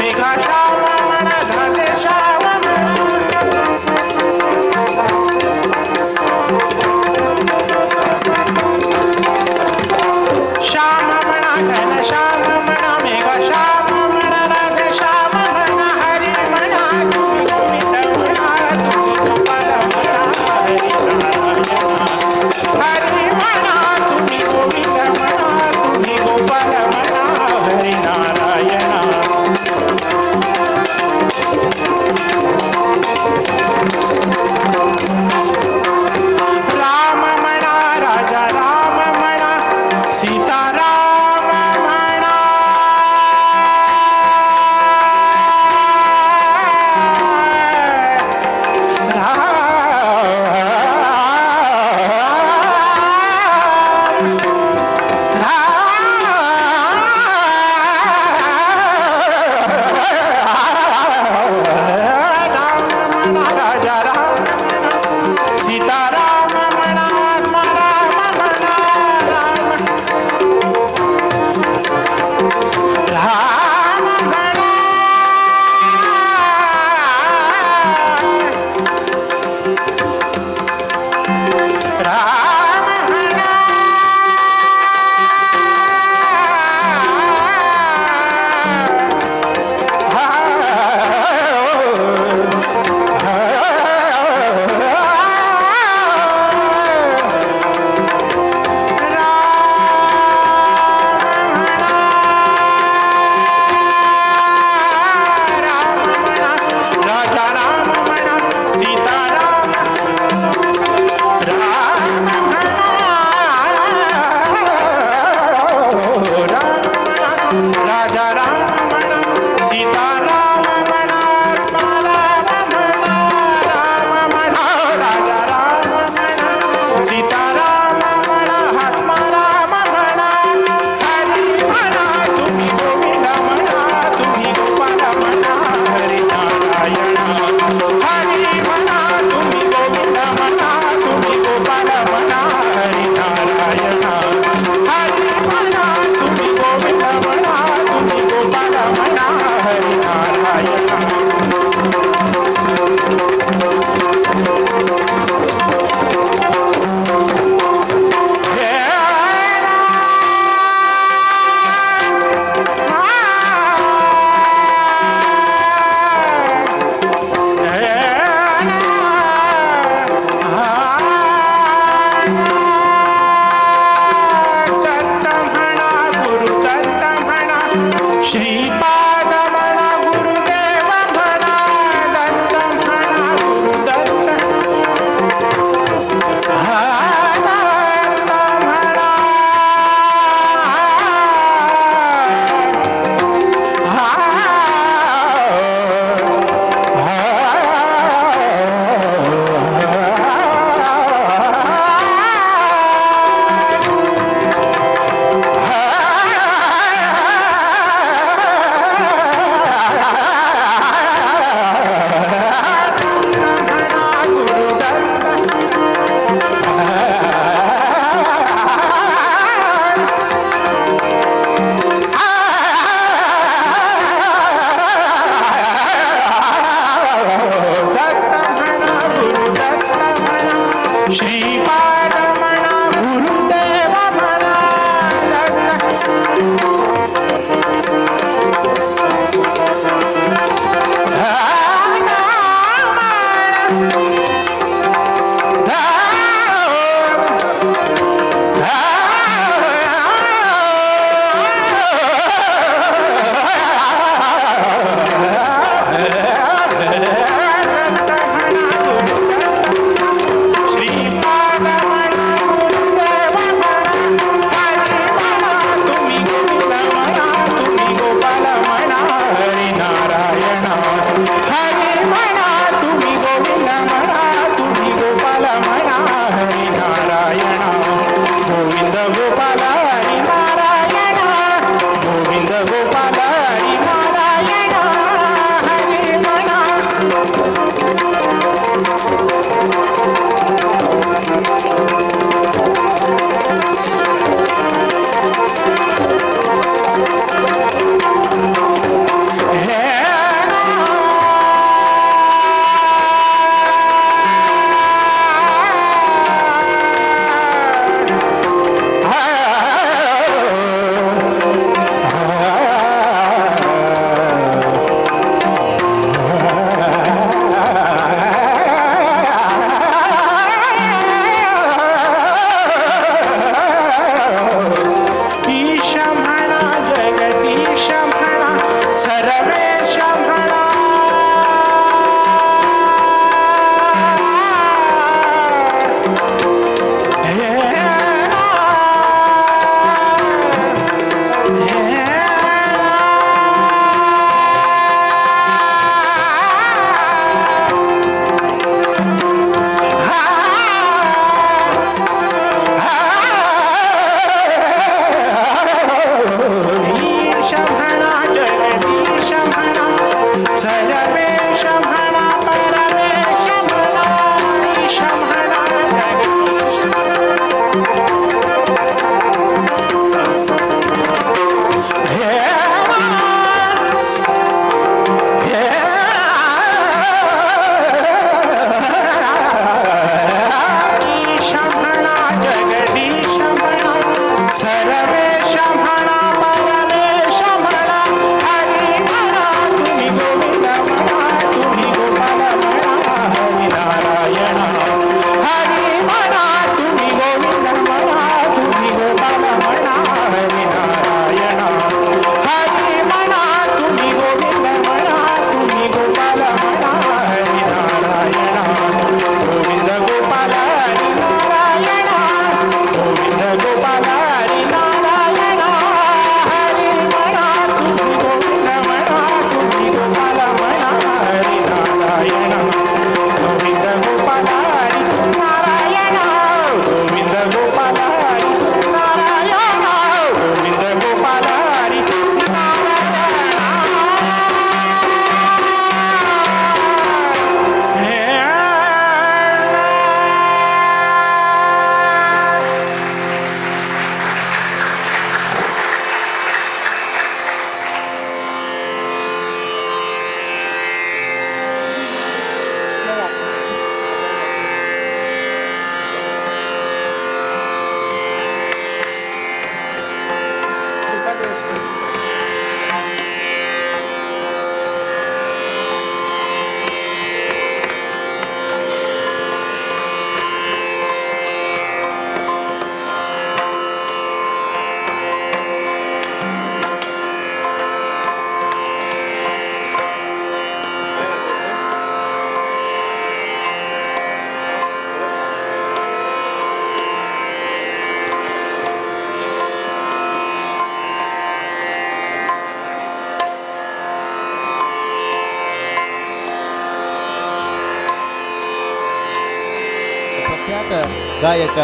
मेघा श्याम म्हणा राधे श्याम म्हणा. श्याम म्हणा घन श्याम म्हणा मेघा श्याम म्हणा राधे श्याम म्हणा हरी म्हणा तुम्ही गोविंद म्हणा तुम्ही गोपाल म्हणा हरी नारायणा. हरी म्हणा तुम्ही गोविंद म्हणा तुम्ही गोपाल म्हणा हरी नारायणा. राम म्हणा राजा राम म्हणा सीता राम म्हणा. राम राम म्हणा राजा राम म्हणा सीता राम म्हणा आत्मा राम म्हणा राम राम म्हणा राम म्हणा. राजा राम म्हणा सीता राम राम म्हणा राम म्हणा राजा राम म्हणा सीता राम म्हणा आत्मा राम म्हणा राम म्हणा राजा राम म्हणा सीता राम म्हणा आत्मा राम म्हणा हरी म्हणा तुम्ही गोविंद म्हणा तुम्ही गोपाल म्हणा हरी नारायण. हरी म्हणा तुम्ही गोविंद म्हणा तुम्ही गोपाल म्हणा हरी नारायण. हरी म्हणा तुम्ही गोविंद म्हणा तुम्ही गोपाल म्हणा हरी नारायण. हे दत्त म्हणा गुरु दत्त म्हणा श्रीपाद म्हणा गुरुदेव म्हणा दत्त म्हणा गुरु दत्त दत्त म्हणा. श्रीपाद म्हणा गुरुदेव म्हणा दत्त श्रीपाद घेयात गायक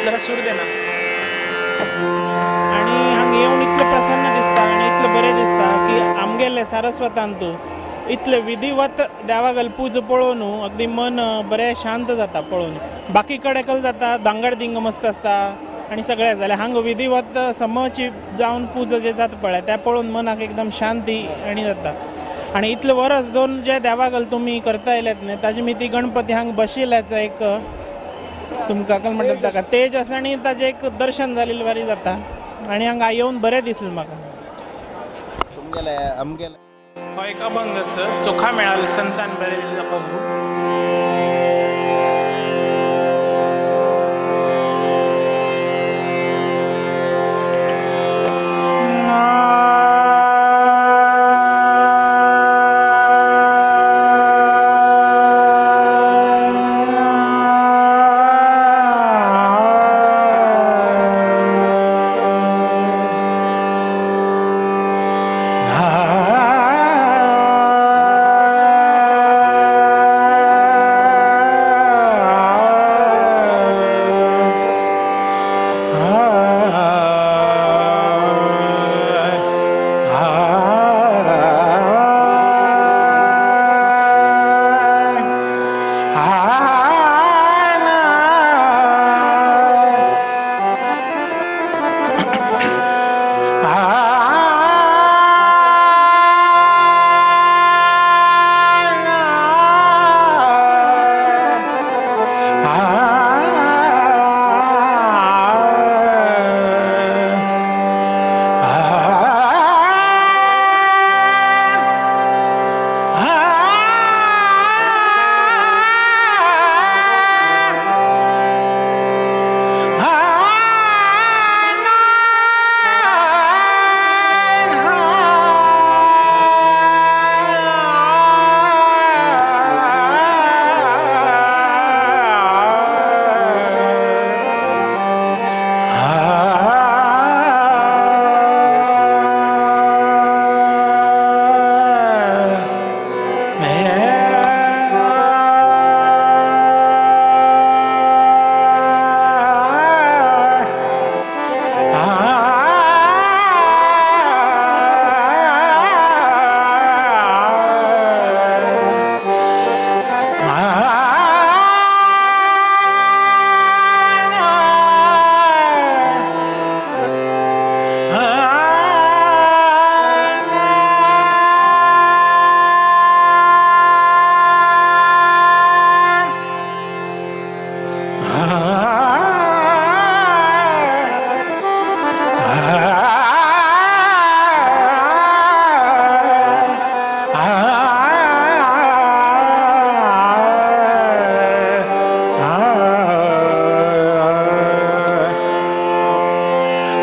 जरा सूर दे ना. आनी हांगा येवन इतलें प्रसन्न दिसता आनी इतलें बरें दिसता की आमगेले सारस्वतांतू इतले विधिवत देवागल पूज पळोवन अगदी मन बरें शांत जाता पळोवन. बाकी कडेन कल जाता दांगड दिंग मस्त आसता आनी सगळें जाल्यार हांगा विधिवत समची जावन पूज जे जाता पळय तें पळोवन मनाक एकदम शांती आनी जाता. आनी इतलें वरस दोन जे देवागल तुमी करता येयल्यात न्ही ताजे मिती गणपती हांगा बशिल्ल्याचो एक तुमकां कल म्हणटात ताका तेज आसा आनी ताजें एक दर्शन जालें बरें जाता आनी हांगा येवन बरें दिसलें म्हाका. तुमगेले आमगेले हो एक अभंग आसा चोखा मेळाल संतान बरयल्लो अभंग.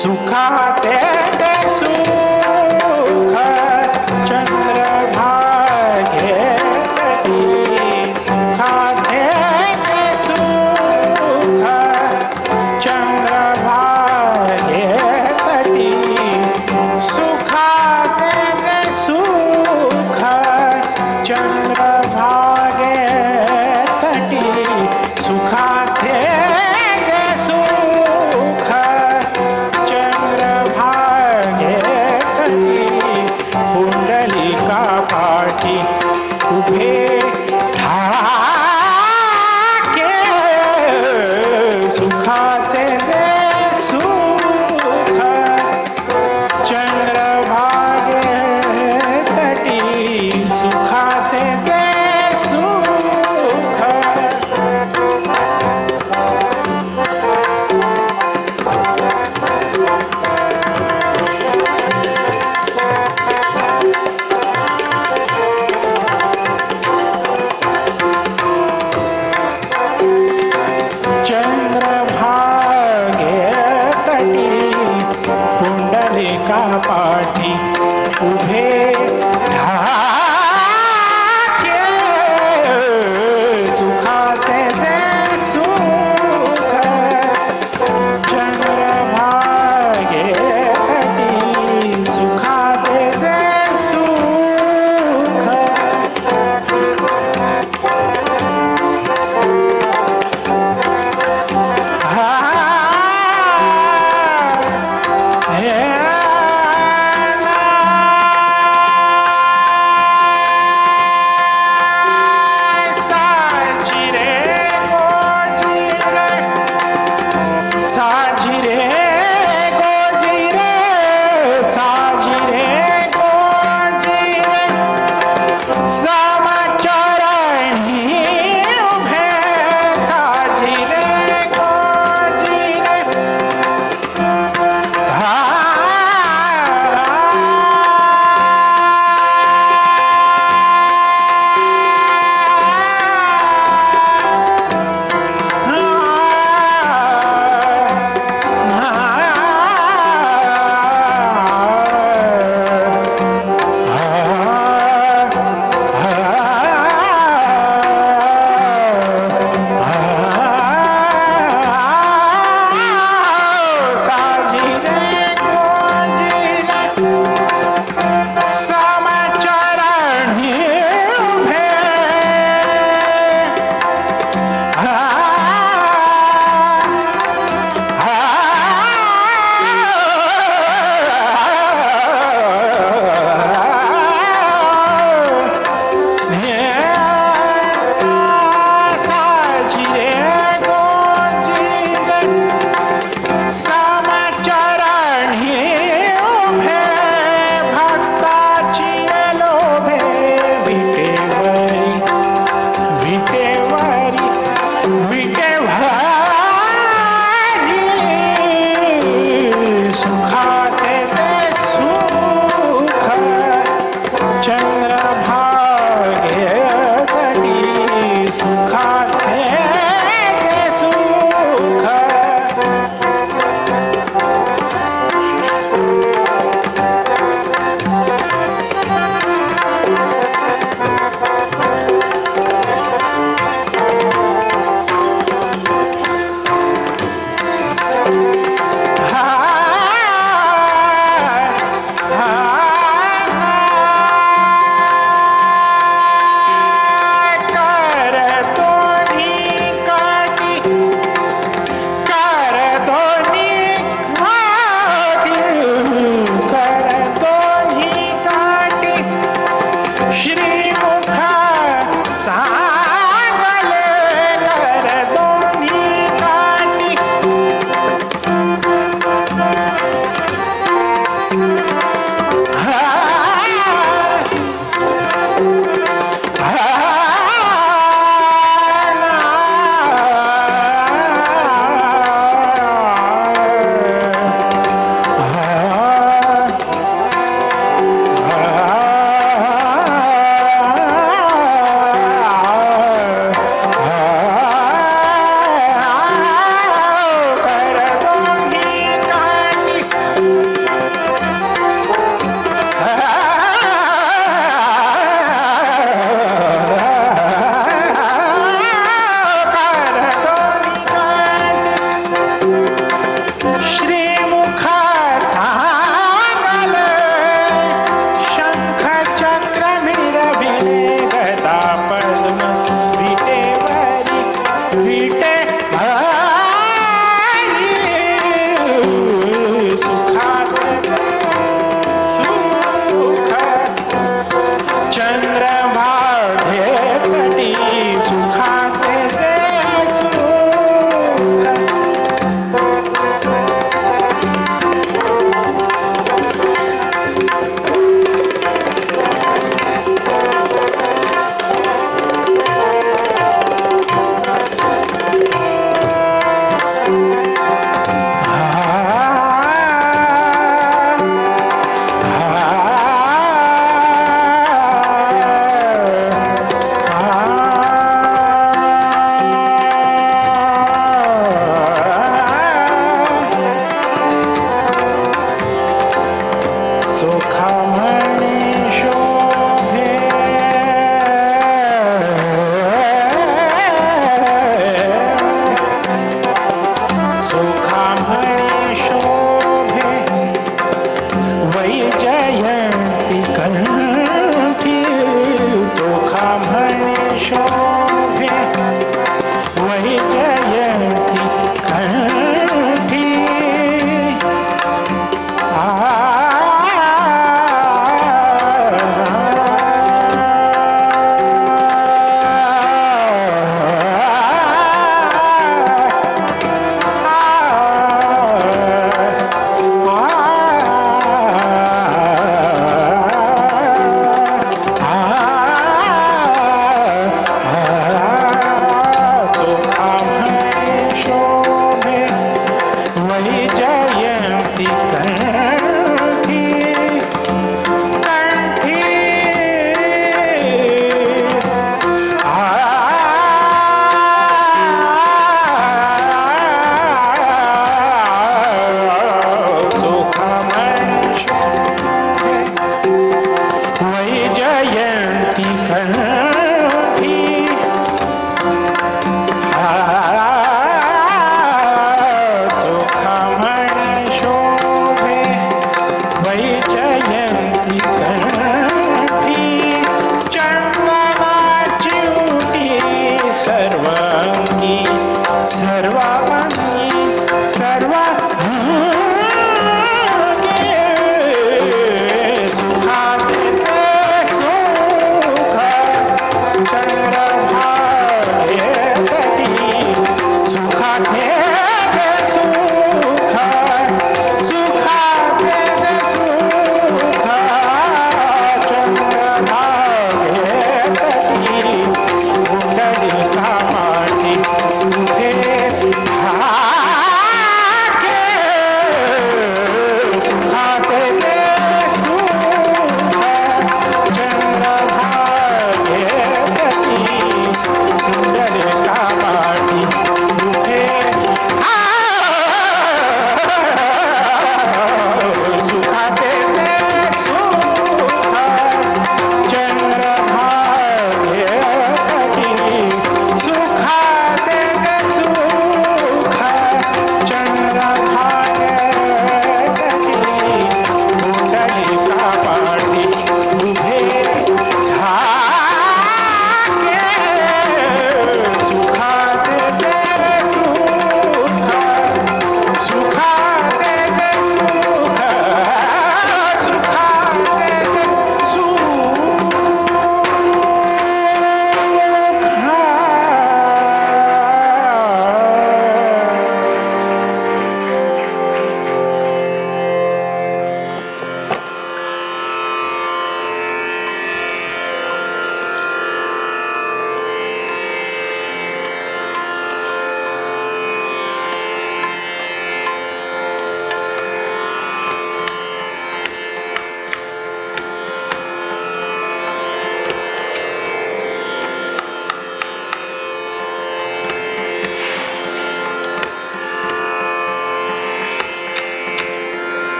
सुखाचे ते सुख चंद्रभागे सुखाचे ते सुख चंद्रभागे तटी सुखाचे ते सुख चंद्रभागे तटी सुखाचे ते सुख चंद्रभागे तटी पुंडलिका पाठी उभे ठाके सुखाचे जे सुख चंद्रभागे तटी सुखाचे जे सुख. चंद्रभागे तटी पुंडलिका पाठी उभे ढाके सुखाचे जे सुख चंद्रभागे तटी सुखाचे जे सुख. हा हे.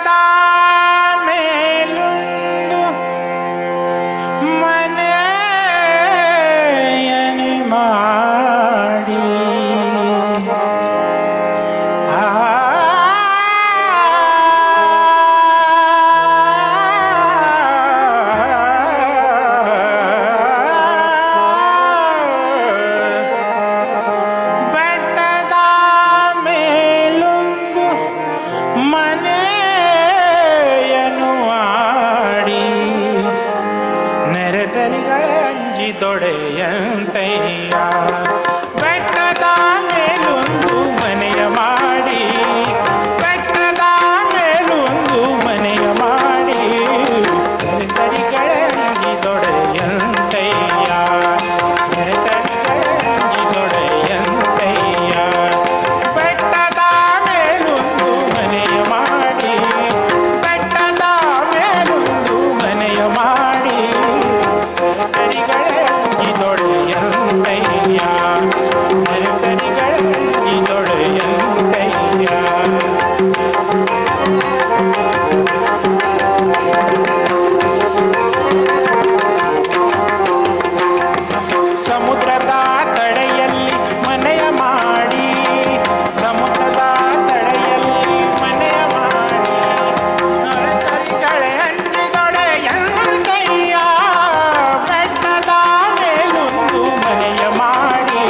ಬೆಟ್ಟದ ಮೇಲೊಂದು ಮನೆಯನ್ನು ಮಾಡಿ ಬೆಟ್ಟದ ಮೇಲೊಂದು ಮನೆಯನ್ನು ಮಾಡಿ ನೆರೆತರಿಗಳ ಅಂಜಿ ದೊಡೆಯಂತಯ್ಯ. ಬೆಟ್ಟದ ಮೇಲೊಂದು ಮನೆಯ ಮಾಡಿ, ಬೆಟ್ಟದ ಮೇಲೊಂದು ಮನೆಯ ಮಾಡಿ, ನೆರೆತರಿಗಳ ಅಂಜಿ ದೊಡೆಯಂತಯ್ಯ, ನೆರೆತರಿಗಳ ಅಂಜಿ ದೊಡೆಯಂತಯ್ಯ. ಬೆಟ್ಟದ ಮೇಲೊಂದು ಮನೆಯ ಮಾಡಿ, ಬೆಟ್ಟದ ಮೇಲೊಂದು ಮನೆಯ ಮಾಡಿ, ನೆರೆತರಿಗಳ ಅಂಜಿ ದೊಡೆಯಂತಯ್ಯ, ನೆರೆತರಿಗಳ ಅಂಜಿ ದೊಡೆಯಂತಯ್ಯ. ಸಮುದ್ರದ ತಡೆಯಲ್ಲಿ ಮನೆಯ ಮಾಡಿ, ಸಮುದ್ರದ ತಡೆಯಲ್ಲಿ ಮನೆಯ ಮಾಡಿ, ನರಕರಿಗಳೇ ಅಂಜಿದೊಡೆಯಂತಯ್ಯ. ಬೆಟ್ಟದ ಮೇಲೊಂದು ಮನೆಯ ಮಾಡಿ,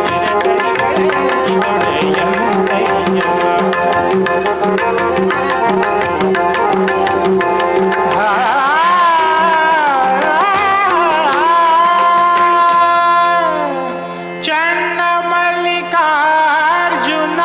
ನರಕರಿಗಳೇ ಅಂಜಿದೊಡೆಯಂತಯ್ಯ. ಚನ್ನ ಮಲ್ಲಿಕಾರ್ಜುನ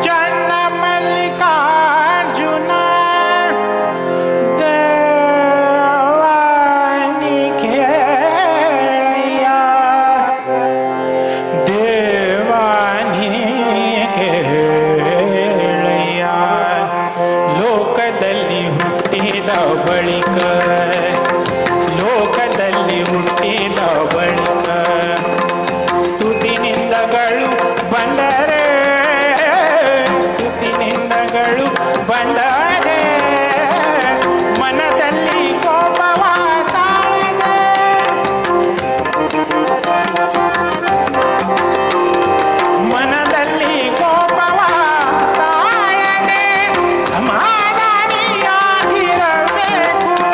ಚನ್ನ ಮಲ್ಲಿಕಾರ್ಜುನ ದೇವಾನಿ ಕೇಳಯ್ಯ, ದೇವಾನಿ ಕೇಳಯ್ಯ. ಲೋಕದಲ್ಲಿ ಹುಟ್ಟಿದ ಬಳಿಕ, ಲೋಕದಲ್ಲಿ ಹುಟ್ಟಿದ ಬಳಿಕ, ಸ್ತುತಿನಿಂದಗಳು ಬಂದರೆ, ಸ್ತುತಿನಿಂದಗಳು ಬಂದರೆ, ಮನದಲ್ಲಿ ಕೋಪವ ತಾಳದೆ, ಮನದಲ್ಲಿ ಕೋಪವ ತಾಳದೆ ಸಮಾಧಾನಿಯಾಗಿರಬೇಕು.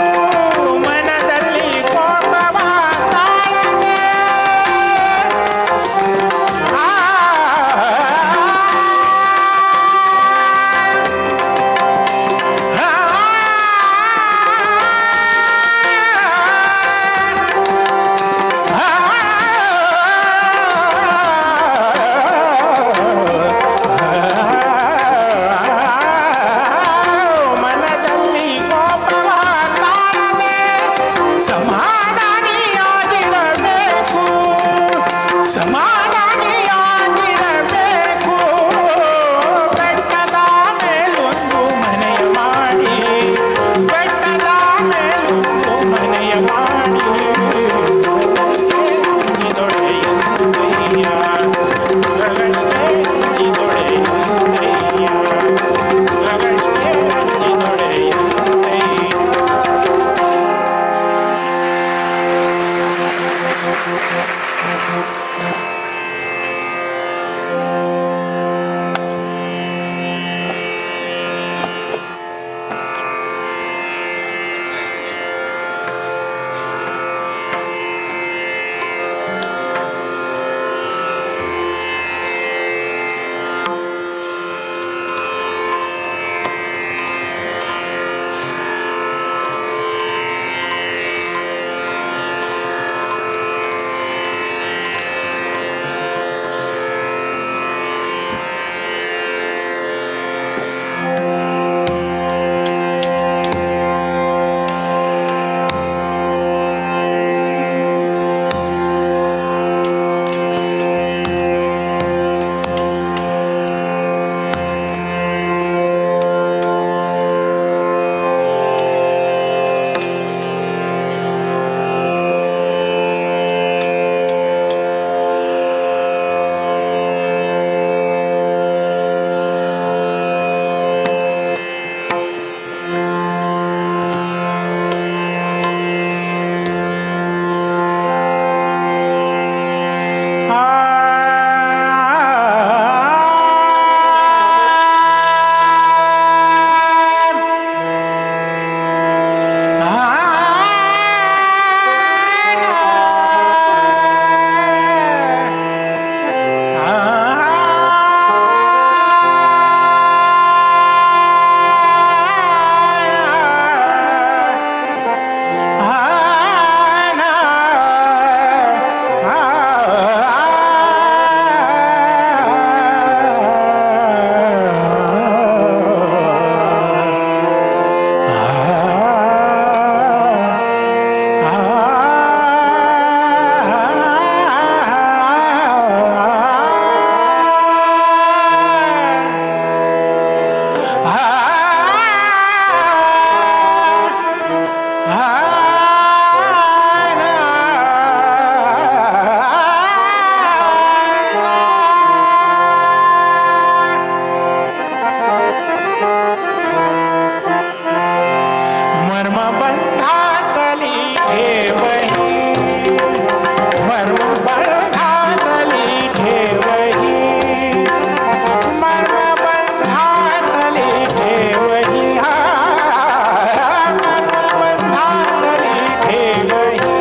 मर्मबंधातली ठेवही, मर्मबंधातली ठेवही, मर्मबंधातली ठेवही, हा मर्मबंधातली ठेवही,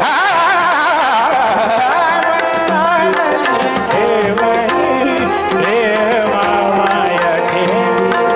हा ठेवही प्रेमामाय ठेवी.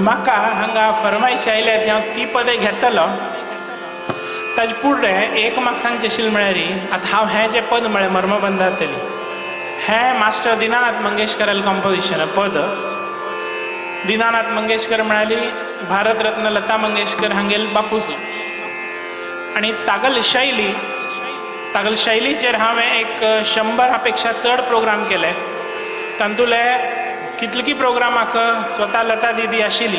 म्हाका हांगा फरमायश आयल्या ती हांव ती पदां घेतलो. ताजे फुडें एक म्हाका सांगचें आशिल्लें म्हळ्यार आतां हांव हें जें पद म्हळें मर्मबंधांतली हें मास्टर दिनानाथ मंगेशकरालें कंपोजिशन पद. दिनानाथ मंगेशकर म्हळ्यार भारतरत्न लता मंगेशकर हांगेल बापूस. आनी तागल शैली, तागल शैलीचेर हांवें एक 100 पेक्षा चड प्रोग्राम केले. तातूंतले कितलकी प्रोग्रामाक स्वता लता दिदी आशिल्ली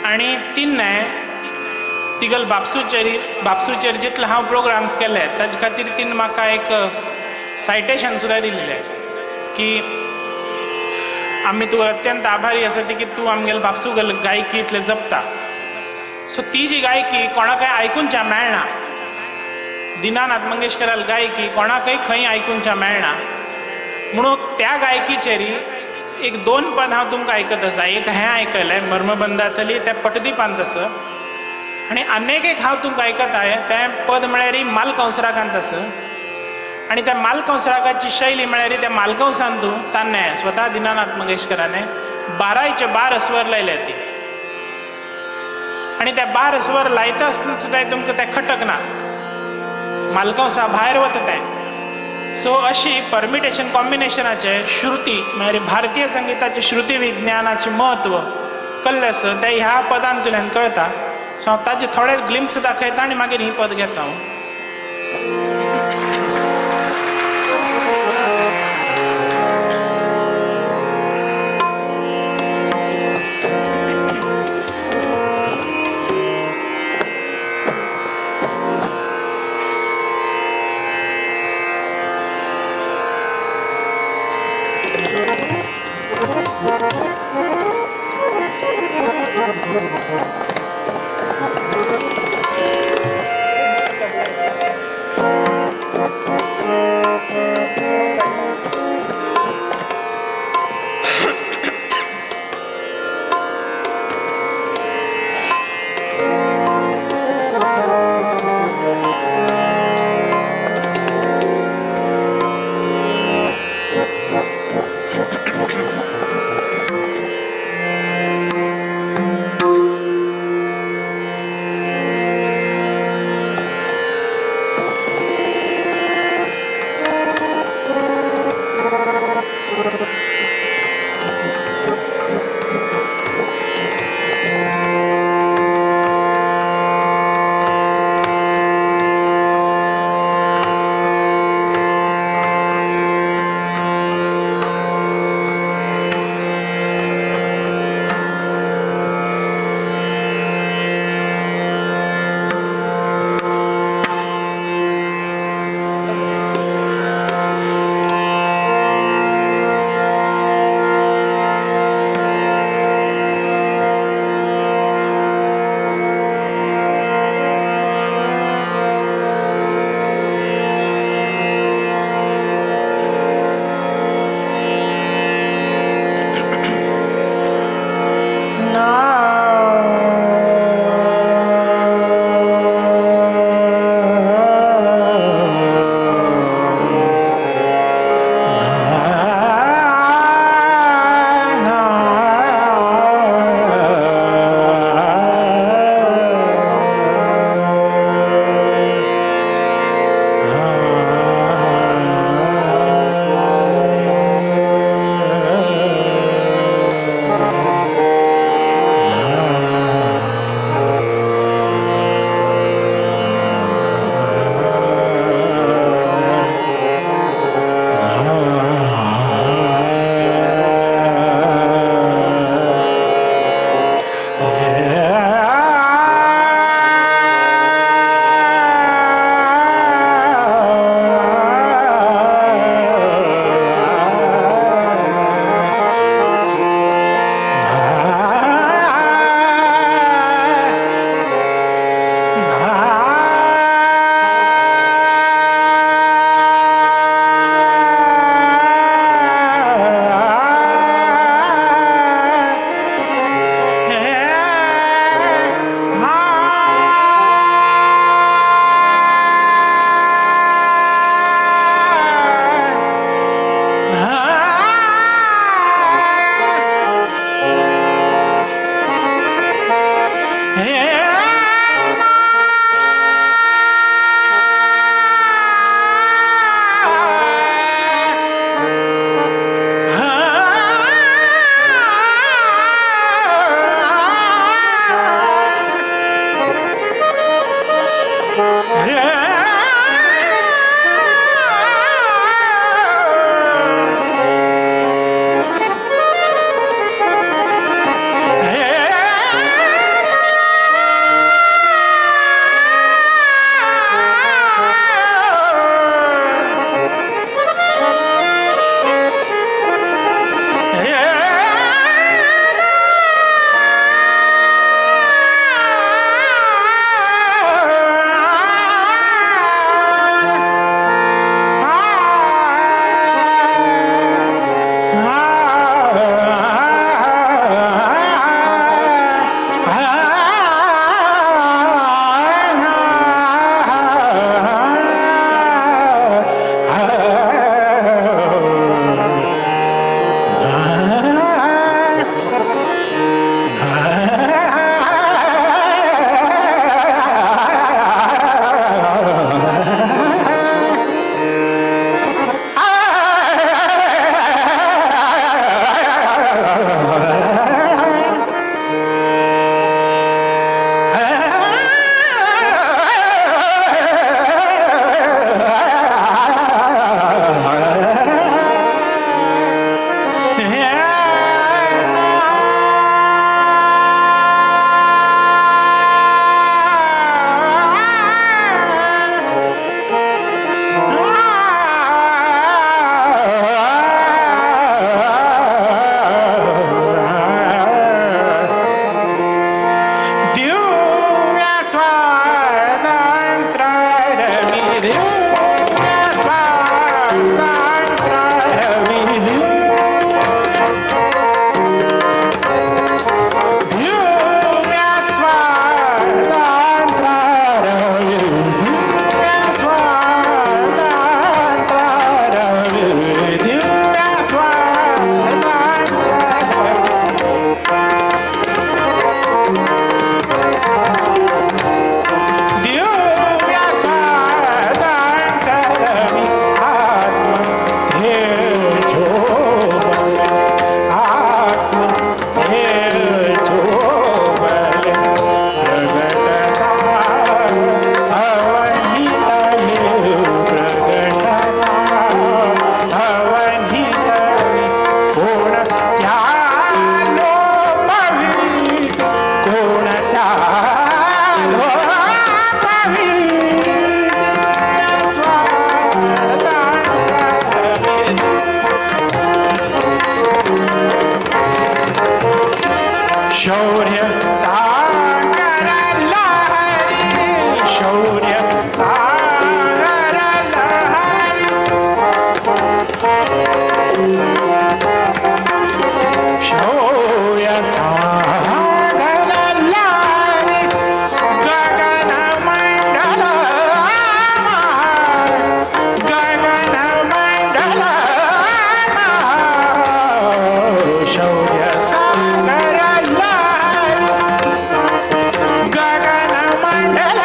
आनी तिन्ने तिगल बापसूचेर जितले हांव प्रोग्राम्स केले ताजे खातीर तिन म्हाका एक सायटेशन सुद्दां दिल्लें की आमी तुका अत्यंत आभारी आसा ती की तूं आमगेले बापसू गायकी इतले जपता. सो ती जी गायकी कोणाकय आयकुनच्या मेळना, दिनानाथ मंगेशकराल गायकी कोणाकय खंय आयकुनच्या मेळना, म्हणून त्या गायकीचेर एक 2 पद हांव तुमकां आयकत आसा. एक हें आयकलें मर्मबंधांतली तें पटदीपांत आसा आनी आनीक एक हांव तुमकां आयकता तें पद म्हळ्यार मालकंस रागांत आसा. आनी त्या मालकंस रागाची शैली म्हळ्यार त्या मालकंसांतू ताणें स्वता दिनानाथ मंगेशकराने 12चे 12 स्वर लायले ती. आनी त्या 12 स्वर लायता आसतना सुद्दां तुमकां तें खटकना, मालकंसा भायर वता तें. सो अशी परमिटेशन कॉम्बिनेशनाचें श्रुती म्हळ्यार भारतीय संगिताचें श्रुती विज्ञानाचें म्हत्व कल्लें आसा तें ह्या पदांतल्यान कळटा. सो हांव ताचे थोडे ग्लिम्स दाखयता आनी मागीर ही पद घेता हांव. शौर्य सागर लावे गगन मंडल गगन मंडल शौर्य सागर लावे गगन मंडल.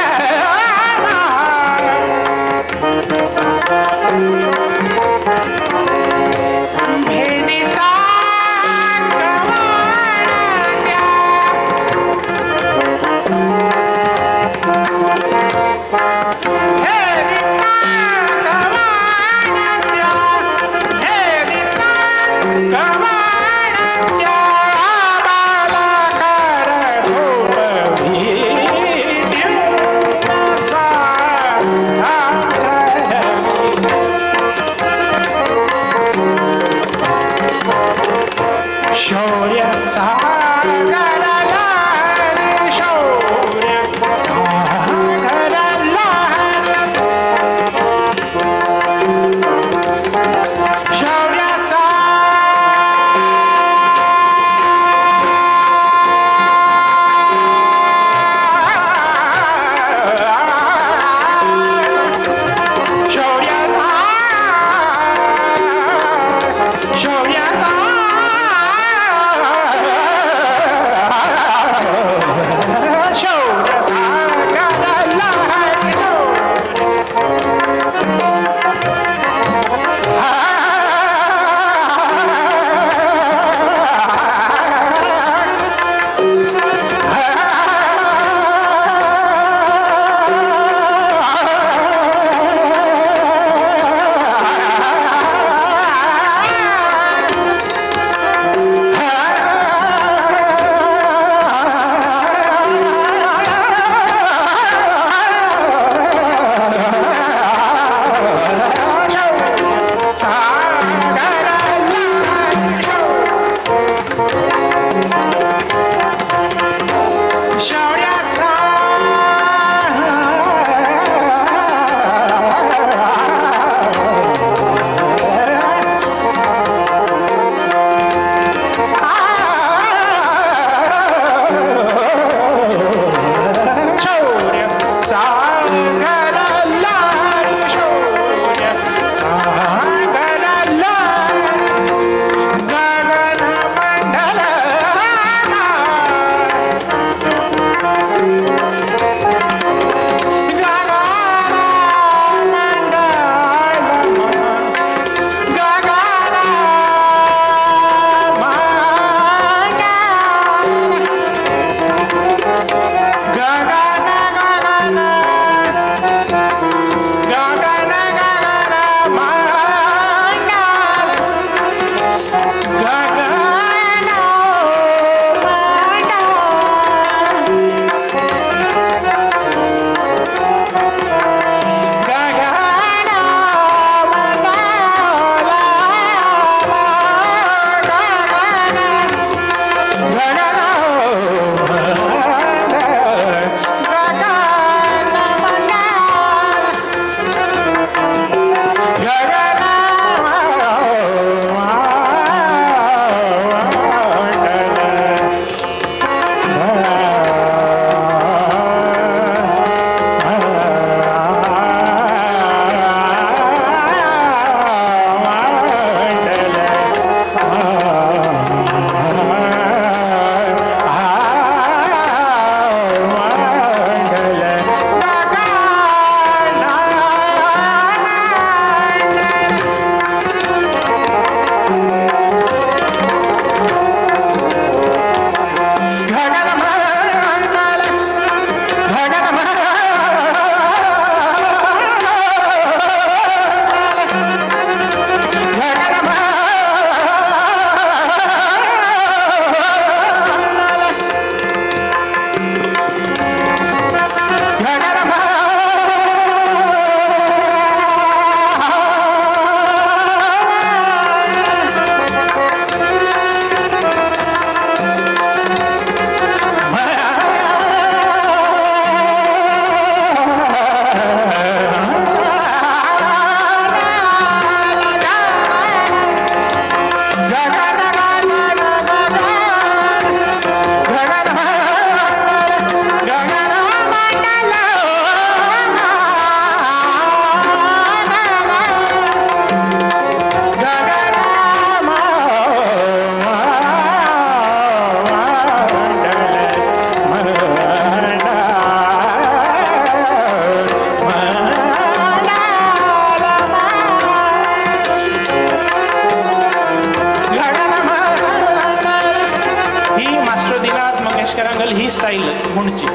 सांगल ही स्टायल म्हणची.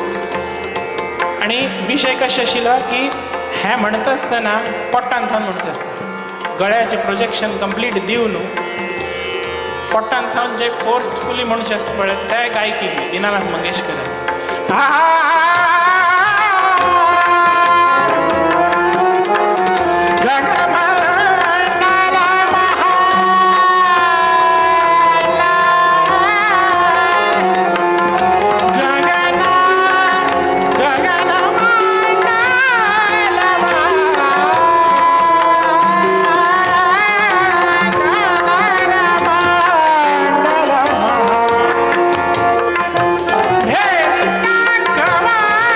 आनी विशय कशें आशिल्लो की हें म्हणटा आसतना पोटान थावन म्हणचें आसता, गळ्याचें प्रोजेक्शन कंप्लीट दिवन पोटान थावन जे फोर्सफुली म्हणचें आसता पळय ते गायकी ही Dinanath Mangeshkar. Hey, come on!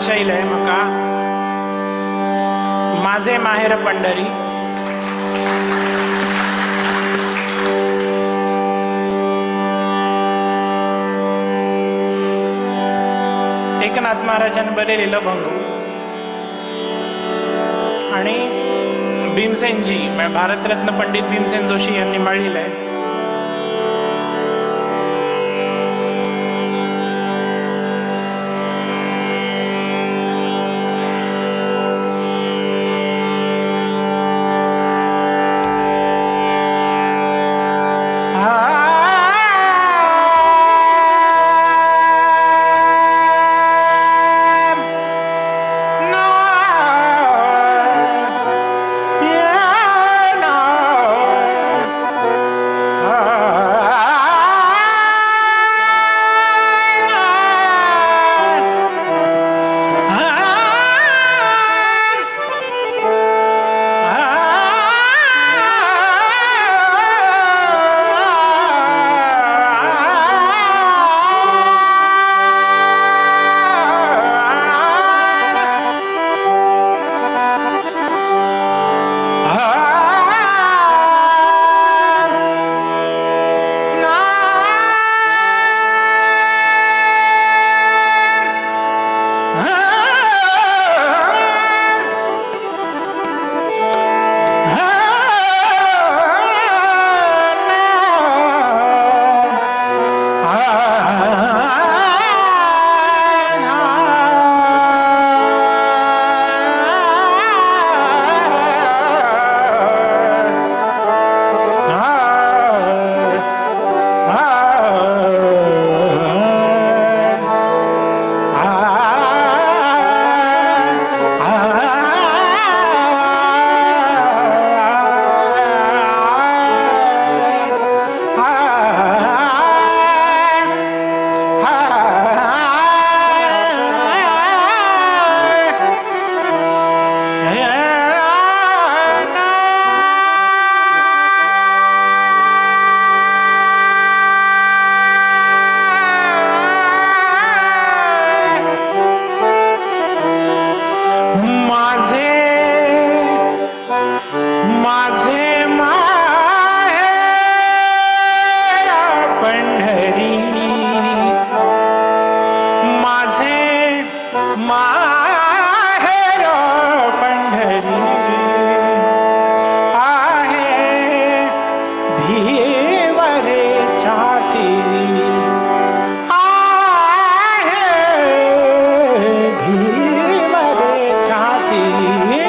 भाशयलें म्हाका, माझे माहेर पंढरी. एकनाथ महाराजान बरयलेलो अभंग आणि भीमसेनजी म्हळ्यार भारतरत्न पंडित भीमसेन जोशी यांनी म्हणलेलं. माझे माहेर पंढरी, माझे माहेर पंढरी आहे धीवरे छातीरी, आहे धीवरे छातीरी,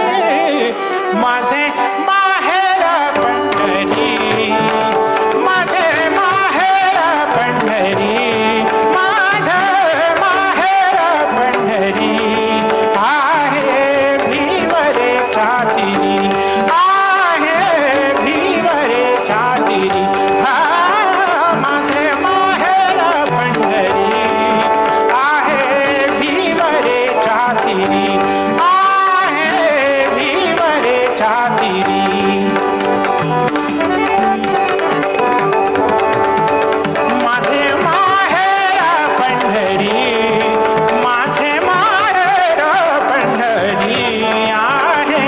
माझे माहेर पंढरी, माझे माहेर पंढरी, माझे माहेर पंढरी आहे भीवरे छातीरी, आहे भीवरे छातीरी, हा माझे माहेर पंढरी आहे भीवरे छातीरी, आहे भीवरे छातीरी. माझे माहेर पंढरी, माझे माहेर पंढरी आहे.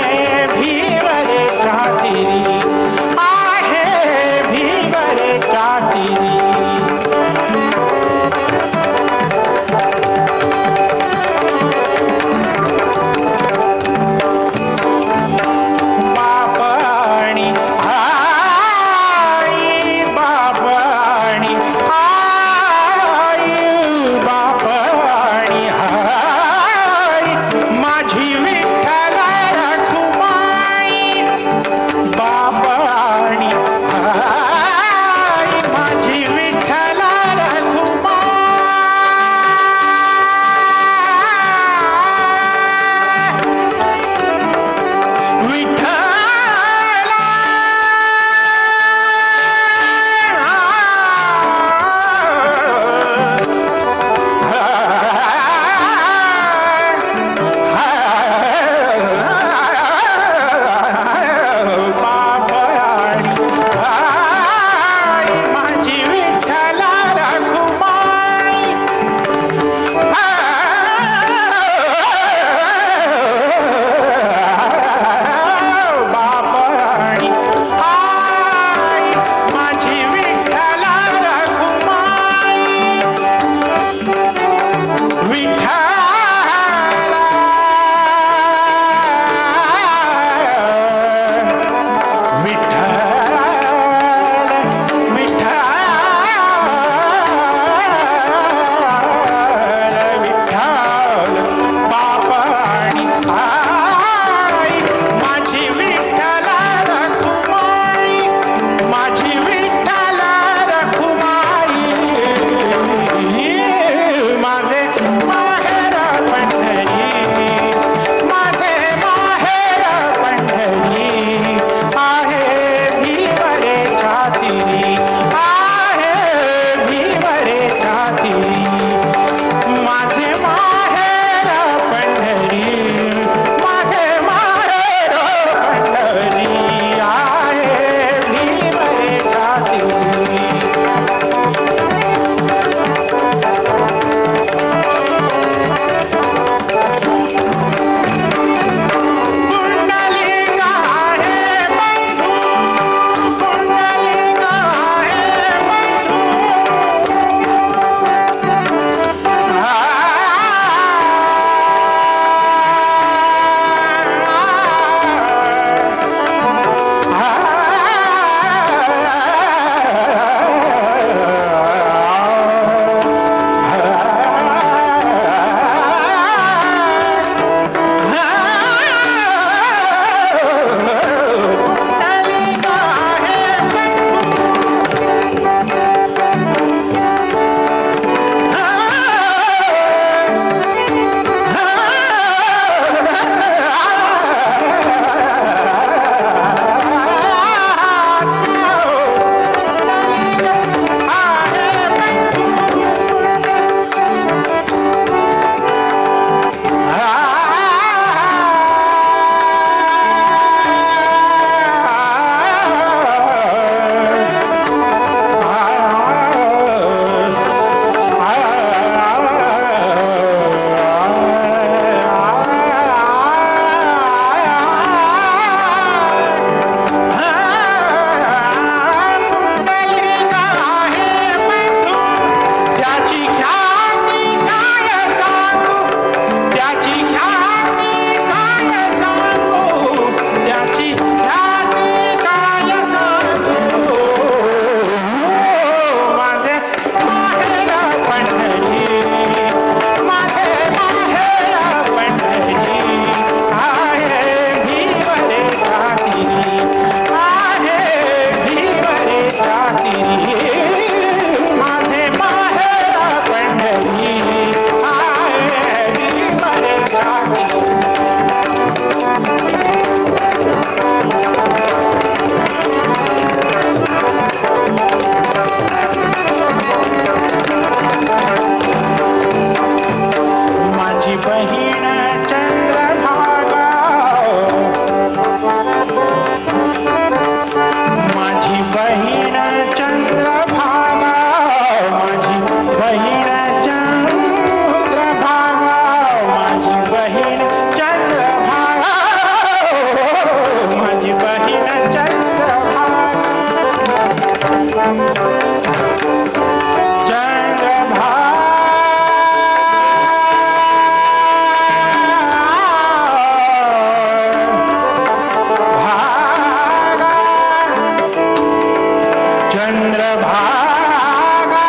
चंद्रभागा.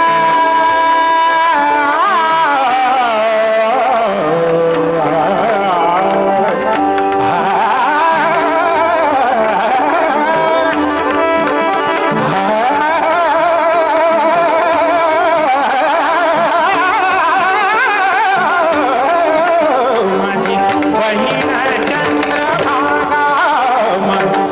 माझी बहीण चंद्रभागा माझी.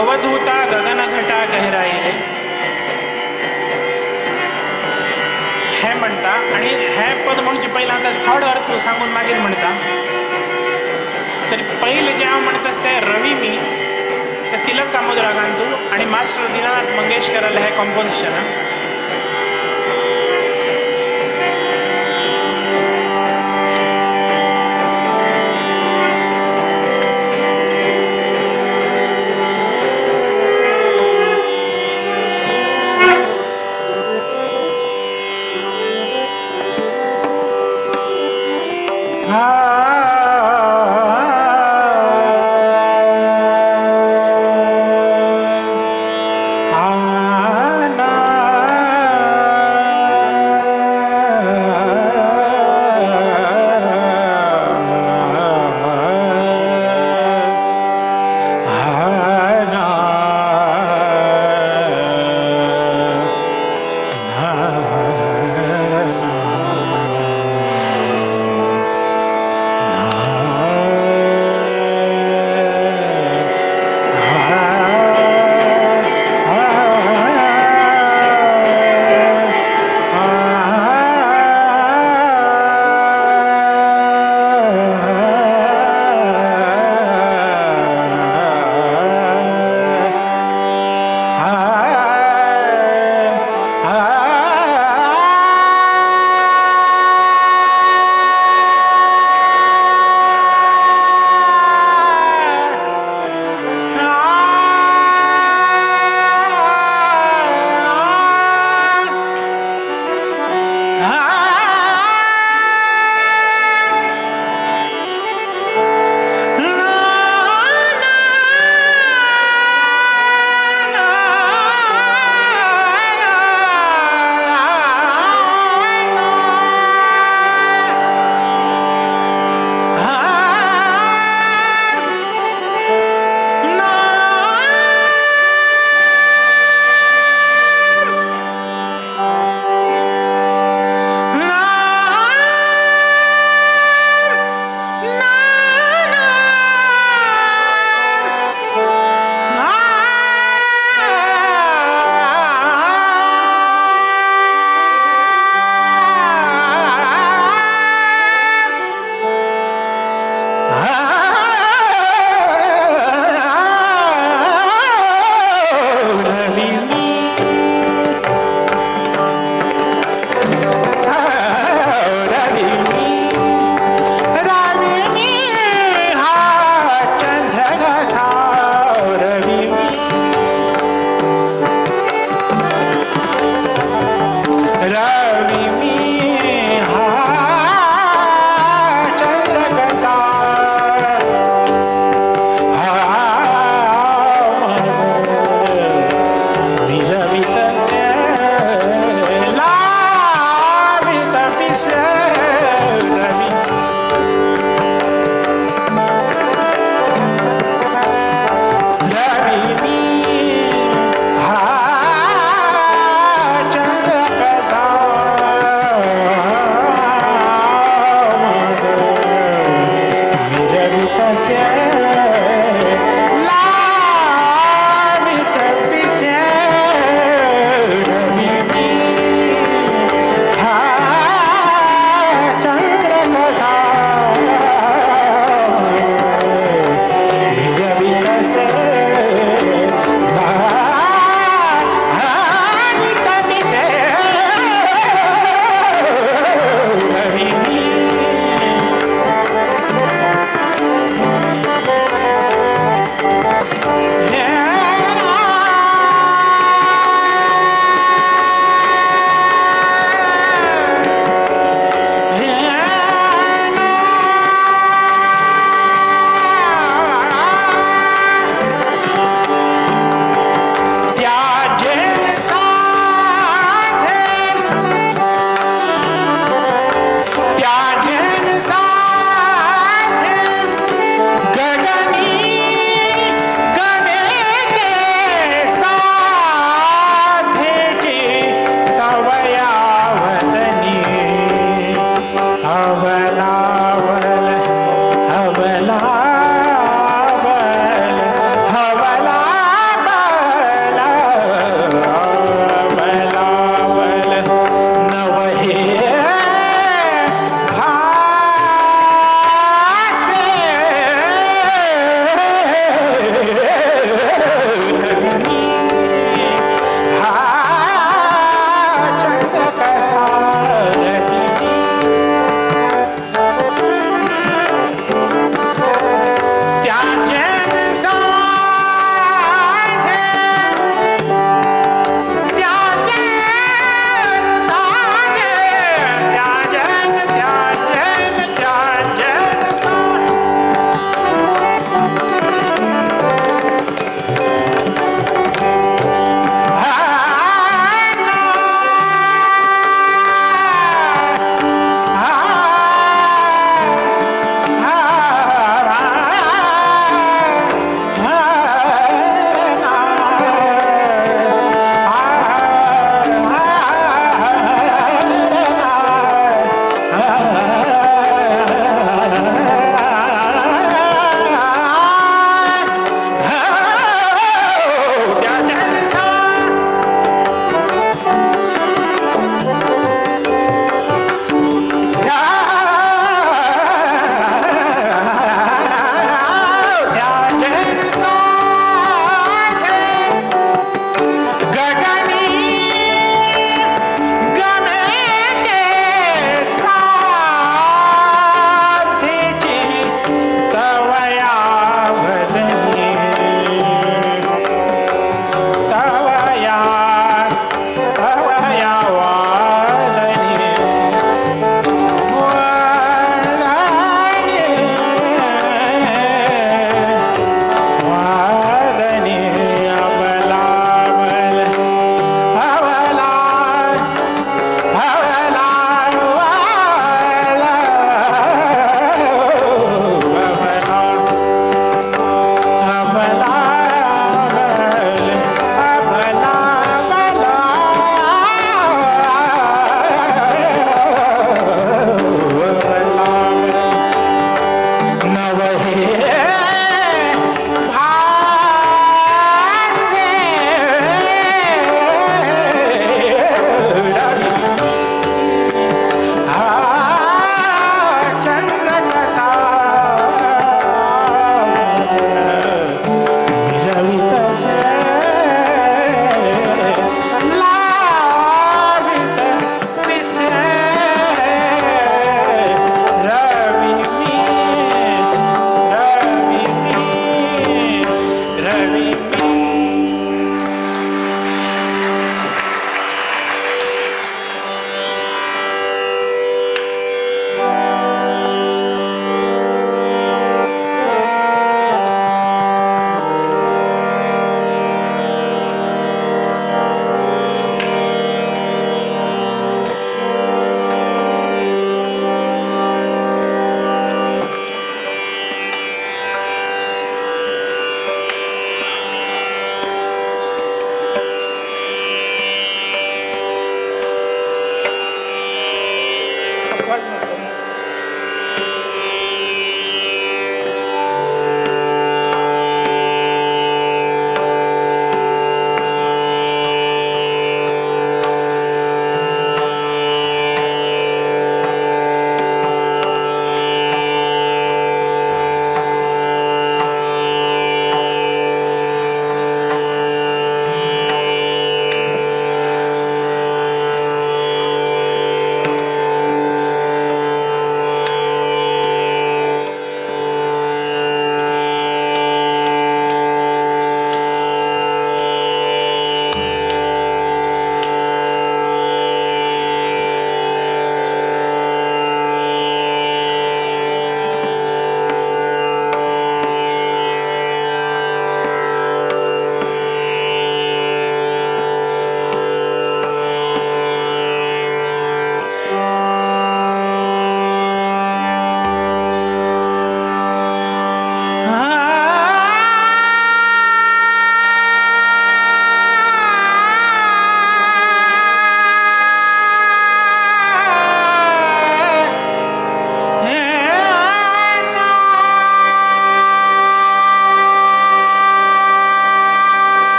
अवधूता गगन घटा गहराईले हें म्हणटा. आनी हें पद म्हणचे पयलीं आतां थर्ड अर्थ सांगून मागीर म्हणटा. तरी पयलें जें हांव म्हणटा तें रवी मी तें तिलक कामोद रागांतू आनी मास्टर दिनानाथ मंगेशकरालें हें कॉम्पोजिशन. आ ना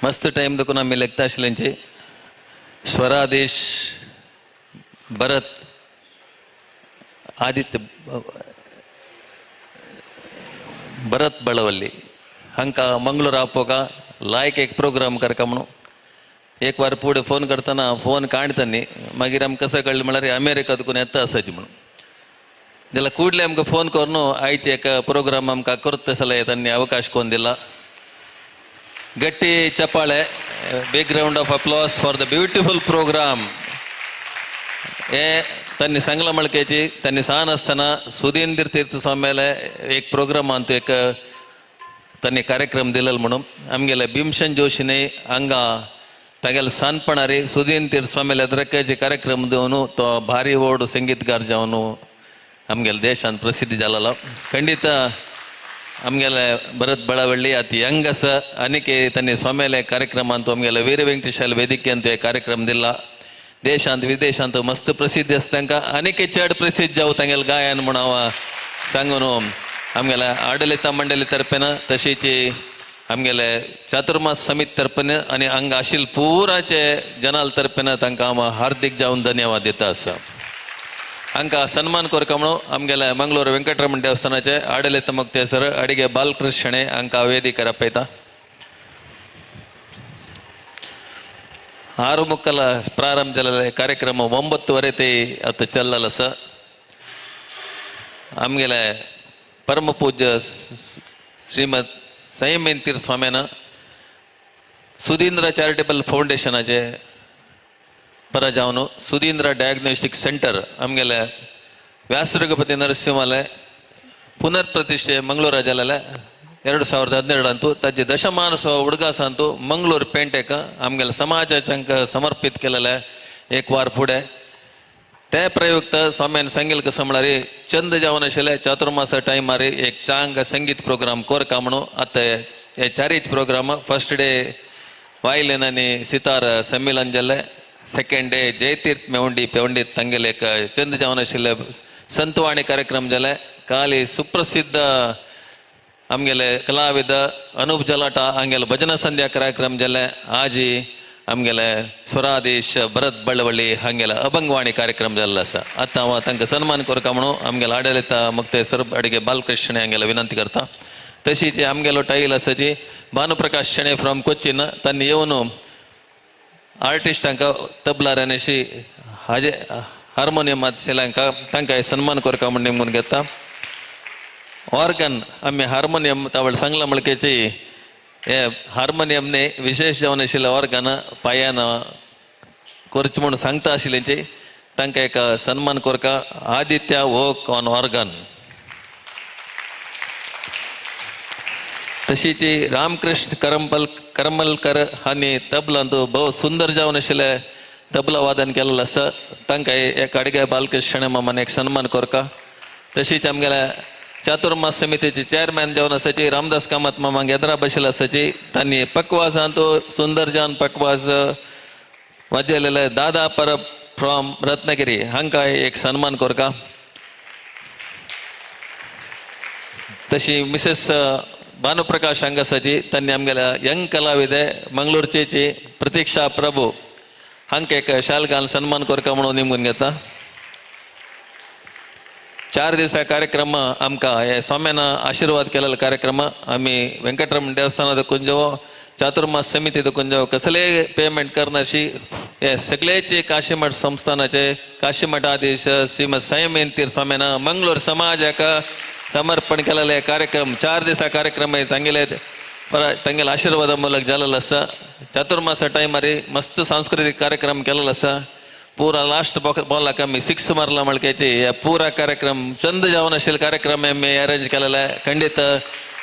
मस्त टायम देखून आमी लेखता आशिल्ल्यांचे स्वरादेश भरत आदित्य भरत बळवल्ली हांकां मंगळूर आपोवका लायक एक प्रोग्राम करका म्हणून एक वार पुढे फोन करतना फोन काडटा न्ही मागीर आमकां कसं कळ्ळें म्हळ्यार अमेरिका तुकून येता आसाची म्हणून जाल्यार कुडले आमकां फोन करून आयचे एक प्रोग्राम आमकां करता जाल्यार तांणी अवकाश कोण दिला. गट्टी चपाळे, big round of applause for the beautiful program. हे त्यांनी सांगला मळकेची त्यांनी सान असताना सुधींद्र तीर्थ स्वाम्याला एक प्रोग्राम अंतू एक त्यांनी कार्यक्रम दिलेलो म्हणून आमगेले भीमसेन जोशीने हांगा तागेले सानपणारे सुधींद्र तीर्थ स्वाम्याले द्रक्याचे कार्यक्रम दिवन तो भारी व्हड संगीतकार जावन आमगेले देशांत प्रसिद्धी जालेलो. खंडित आमगेले भरत बळवಳ್ಳಿ अति यंग आसा आनीक तांणी स्वाम्याले कार्यक्रमांत आमगेले वीर वेंकटेशाल वेदिके अंत कार्यक्रम दिला. देशांत विदेशांत मस्त प्रसिद्धी आसा तांकां आनीक चड प्रसिद्ध जावं तांगेले गायन म्हूण हांव सांगून आमगेले आडलिता मंडळी तर्फेन तशीच आमगेले चातुर्मास समिती तर्फेन आनी हांगा आशिल्ले पुराचे जनाल तर्फेन तांकां हांव हार्दीक जावन धन्यवाद दिता आसा. हांकां सन्मान करका म्हणून आमगेले मंगळूर वेंकटरमण देवस्थानाचे आडलित मुक्तेसर अडिगे बालकृष्ण शणै हांकां वेदिकेर आपयता. 6:45 ಪ್ರಾರಂಭ ಜಲಲೆ ಕಾರ್ಯಕ್ರಮ 9:30 ಅತ್ತ ಚಲ್ಲಲ್ಲ ಸ. ಆಮೇಲೆ ಪರಮ ಪೂಜ್ಯ ಶ್ರೀಮದ್ ಸಂಯಮೇಂತೀರ್ ಸ್ವಾಮಿನ ಸುಧೀಂದ್ರ ಚಾರಿಟೇಬಲ್ ಫೌಂಡೇಶನ್ ಆಚೆ ಪರ ಜಾವನು ಸುಧೀಂದ್ರ ಡಯಾಗ್ನೋಸ್ಟಿಕ್ ಸೆಂಟರ್ ಆಮೇಲೆ ವ್ಯಾಸರಘುಪತಿ ನರಸಿಂಹಲೆ ಪುನರ್ ಪ್ರತಿಷ್ಠೆ ಮಂಗಳೂರ ಜಲಲೆ 2012 ಅಂತೂ ತಜ್ಜೆ ದಶಮಾನಸ ಹುಡುಗಾಸ ಅಂತೂ ಮಂಗಳೂರು ಪೇಂಟೆಕ ಆಮೇಲೆ ಸಮಾಜ ಚಂಕ ಸಮರ್ಪಿತ केलेले एक वार फुडें ते प्रयुक्त स्वाम्यान सांगेल कसं म्हळ्यार चंद जावन आशिल्ले चातुर्मासा टायमार एक चांग संगीत प्रोग्राम कोरका म्हणून आतां हे चारीच प्रोग्राम फर्स्ट डे वायलिन आनी सितार संमेलन जालें. सेकेंड डे जयतीर्थ मेवंडी पेवंडी तांगेले एक चंद जावन आशिल्ले संतवाणी कार्यक्रम जाले. काली सुप्रसिद्ध आमगेले कलाविद अनूप जलाटा हांगेले भजन संध्या कार्यक्रम जाले. आजी आमगेले स्वरादेश भरत बळवಳ್ಳಿ हांगेले अभंगवाणी कार्यक्रम जाल्लो आसा. आतां हांव तांकां सन्मान करका म्हणून आमगेले आडलिता मुक्तेसर अडिगे बालकृष्ण हांगेले विनंती करता. तशीच आमगेलो टायल आसाची भानुप्रकाश शणै फ्रॉम कोचीन तांणी येवन आर्टिस्टांक तबलार आनी अशी हाजे हार्मोनियम आशिल्ल्या तांकां सन्मान करका म्हूण नेमून घेता. ऑर्गन आमी हार्मोनियम तावळ सांगला म्हणकेची हे हार्मोनियमने विशेष जावन आशिल्ले ऑर्गन पांयान करचें म्हूण सांगता आशिल्ल्याची तांकां एक सन्मान करका आदित्य ओक ऑन ऑर्गन. तशीच रामकृष्ण करमलकर हांणी तबलांत भोव सुंदर जावन आशिल्ले तबला वादन केलेलें आसा. तांकां एक अडगे बालकृष्ण मामान एक सन्मान करका. तशीच आमगेले चातुर्मास समितीचे चेअरमॅन जावन आसाची रामदास कामत मामा गेदरा बशिल्ले आसाची तांणी पकवाजांत सुंदर जावन पकवाज वाजयलेले दादा परब फ्रॉम रत्नागिरी हांकां एक सन्मान करका. तशी मिसेस भानुप्रकाश हांगा आसाची तांणी आमगेल्या यंग कलाविदे मंगळूरची प्रतीक्षा प्रभू हांकां एक शाल घालून सन्मान करका म्हणून निमून घेता. 4 दिसा कार्यक्रम आमकां हे स्वाम्यान आशिर्वाद केलेलो कार्यक्रम आमी वेंकटरमण देवस्थाना देखून जावं चातुर्मास समिती देखून जावं कसलेय पेमेंट करनाशी हे सगळेचे काशीमठ संस्थानाचे काशीमठाधीश श्रीमद संयमेंतीर स्वाम्यान मंगळूर समाजाक समर्पण केलेले कार्यक्रम 4 दिसा कार्यक्रम तांगेले तांगेले आशिर्वादा ಮೂಲक जालेलो आसा. चातुर्मासा टायमार मस्त सांस्कृतीक कार्यक्रम केलेलो आसा. पूरा लास्ट बॉलाक आमी 6 मारला म्हणकेची हे पुरा कार्यक्रम चंद जावन आशिल्ले कार्यक्रम आमी अरेंज केलेले. खंडीत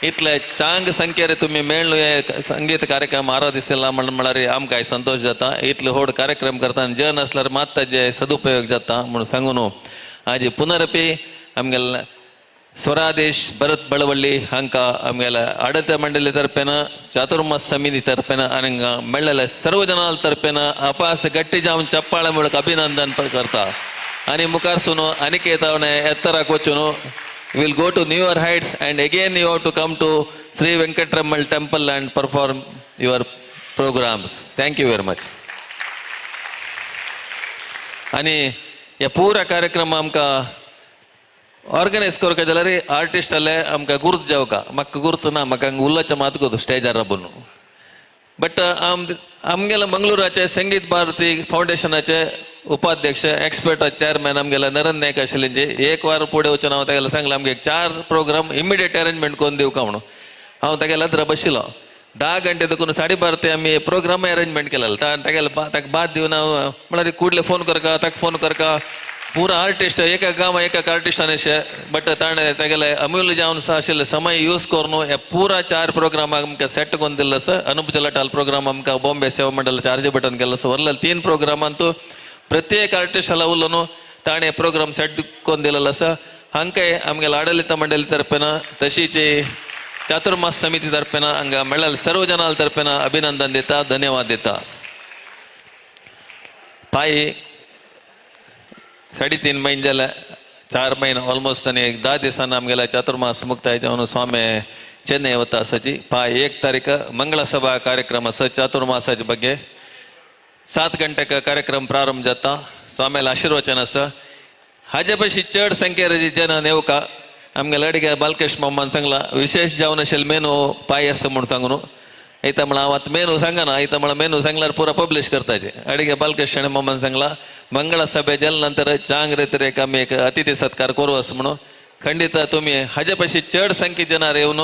इतले चांग संख्येर तुमी मेळ्ळो हे संगीत कार्यक्रम आराधिसला म्हण म्हळ्यार आमकां संतोश जाता. इतले व्हड कार्यक्रम करतना जन आसल्यार मात ताजे सदुपयोग जाता म्हणून सांगून आजी पुनरपी आमगेले स्वरादेश भरत बळवಳ್ಳಿ हांकां आमगेले आडत मंडळी तर्फेन चातुर्मास समिती तर्फेन आनी मेळ्ळेले सर्व जनां तर्फेन अपास गट्टी जावन चप्पाळे म्हणून अभिनंदन करता. आनी मुखार सुनो आनीक येतावणे एत्तराक वचून will go to newer heights and again you have to come to Shri Venkataraman temple and perform your Programs. Thank you very much. आनी ह्या पुरा कार्यक्रम आमकां ऑर्गनायज करका जाल्यार आर्टिस्ट जाले आमकां गुर्त जावका, म्हाका गुर्त ना, म्हाका उल्लाच्या मात गुर्त स्टेजार राबून. बट आमगेले मंगळुराचे संगीत भारती फावंडेशनाचे उपाध्यक्ष एक्सपर्ट चेअरमॅन आमगेले नरेंद्र नायक आशिल्ले, जे एक वार फुडें वचून हांव तागेलें सांगलें आमगे 4 प्रोग्राम इमिडिएट अरेंजमेंट करून दिवका म्हणून. हांव तागेल्या अदरा बशिल्लो 10 घंटे देखून 12:30 ते आमी प्रोग्राम अरेंजमेंट केलेलो. तागेले ताका बाद दिवन हांव म्हळ्यार कुडले फोन करका, ताका फोन करका, पुरा आर्टिस्ट एका गांवां एका आर्टिस्टान अशें. बट ताणें तागेले अमूल्य जावन आशिल्ले समय यूज करून हे पुरा 4 प्रोग्राम आमकां सेट करून दिल्लो आसा. अनुप जलाटाल प्रोग्राम आमकां बॉम्बे सेवा मंडळाचे आरजे भटान केल्लो आसा. उरलेले 3 प्रोग्रामांत प्रत्येक आर्टिस्टाला उरलो न्हू ताणें प्रोग्राम सेट करून दिलेलो आसा. हांकां आमगेले आडलिता मंडळी तर्फेन तशीच चातुर्मास समिती तर्फेन हांगा मेळ्ळेले सर्व जनां तर्फेन अभिनंदन दिता, धन्यवाद दिता. पाई 3.5 म्हयने जाले, 4 म्हयने ऑलमोस्ट, आनी 10 दिसांनी आमगेल्या चातुर्मास मुक्ताय जावन स्वामी चेन्नय वता आसाची. पाय 1 तारीख मंगळ सभा कार्यक्रम आसा चातुर्मासाचे ಬಗ್ಗೆ. 7 गंटेक कार्यक्रम प्रारंभ जाता. स्वामीला आशीर्वचन आसा. हाजे पशी चड संख्येर जन येवका. आमगे लडगे बालकृष्ण मामान सांगला विशेष जावन आशिल्ले मेनू पाय आसा म्हूण सांगून. आयता म्हळ्यार हांव आतां मेनू सांगना, आयता म्हळ्यार मेनू सांगल्यार पुरा पब्लिश करताचे. अडिगे बालकृष्ण मामान सांगला मंगळ सभे जाले नंतर चांग रेतर एक आमी एक अतिथी सत्कार करू आसा म्हणून. खंडीत तुमी हाजे पशी चड संख्ये जनार येवन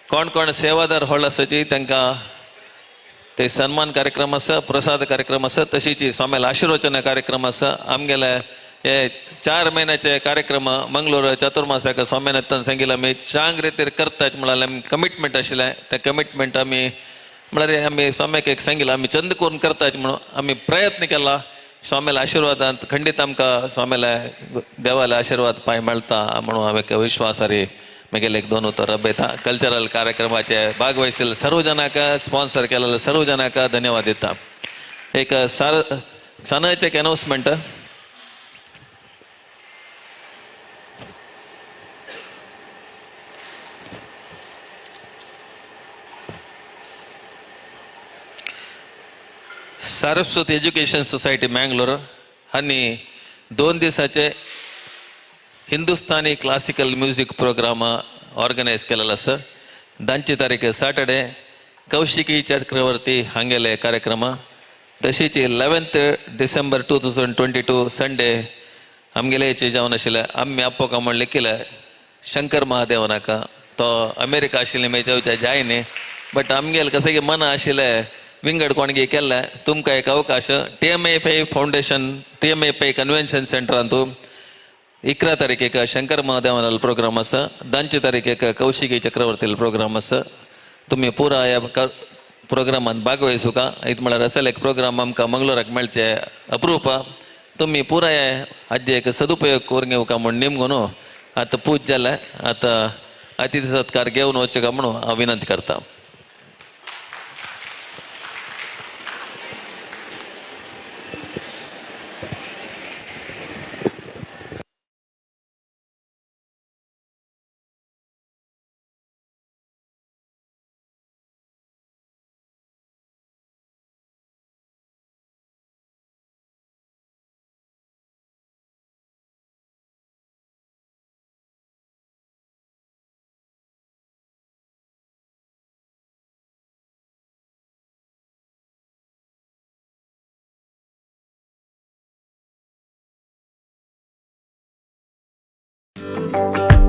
कोण कोण सेवादार व्हड आसाची तांकां ते सन्मान कार्यक्रम आसा, प्रसाद कार्यक्रम आसा, तशीच स्वामीला आशीर्वचन कार्यक्रम आसा. आमगेले हे 4 म्हयन्याचे कार्यक्रम मंगळूर चातुर्मासाक स्वामीनाथन सांगिल्लें आमी चांग रितीर करतात म्हळ्यार आमी कमिटमेंट आशिल्लें. तें कमिटमेंट आमी म्हळ्यार आमी स्वाम्याक एक सांगिल्लें आमी चंद करून करतात म्हणून आमी प्रयत्न केला. स्वामीला आशिर्वादांत खंडीत आमकां स्वामीला देवाले आशिर्वाद पांय मेळटा म्हणून हांव एक विश्वास आरी म्हगेले एक 2 उतर रबयता. कल्चरल कार्यक्रमाचे भाग वहिशिल्ले सर्व जनांक, स्पॉन्सर केलेले सर्व जनांक धन्यवाद दिता. एक सानाचें एक अनावन्समेंट. सारस्वत एज्युकेशन सोसायटी मँगलोर हांणी 2 दिसाचे Hindustani classical music programme organise केलेलो आसा. 10 तारीख सॅटर्डे कौशिकी चक्रवर्ती हांगेले कार्यक्रम. तशीच 11 डिसेंबर 2022 संडे आमगेले जावन आशिल्ले आमी आप्पोका म्हण लिखिल्ले शंकर महादेवनाका. तो अमेरिका आशिल्ले मागीर जाय न्ही, बट आमगेले कशें मन आशिल्लें विंगड कोणगे केल्लें. तुमकां एक अवकाश TMA Pai foundation TMA Pai convention सेंटरांतू 11 तारखेक शंकर महादेवानाल प्रोग्राम आसा. 10 तारखेक कौशिकी चक्रवर्तील प्रोग्राम आसा. तुमी पुरा ह्या प्रोग्रामांत भागवहिसूका. इत म्हळ्यार असले एक प्रोग्राम आमकां मंगळूराक मेळचे अप्रूप. तुमी पुराय हाजे एक सदुपयोग करून घेवका म्हूण निमगो न्हू. आतां पूज जालें, आतां अतिथी सत्कार घेवन वचका म्हणून हांव विनंती करता. Thank you.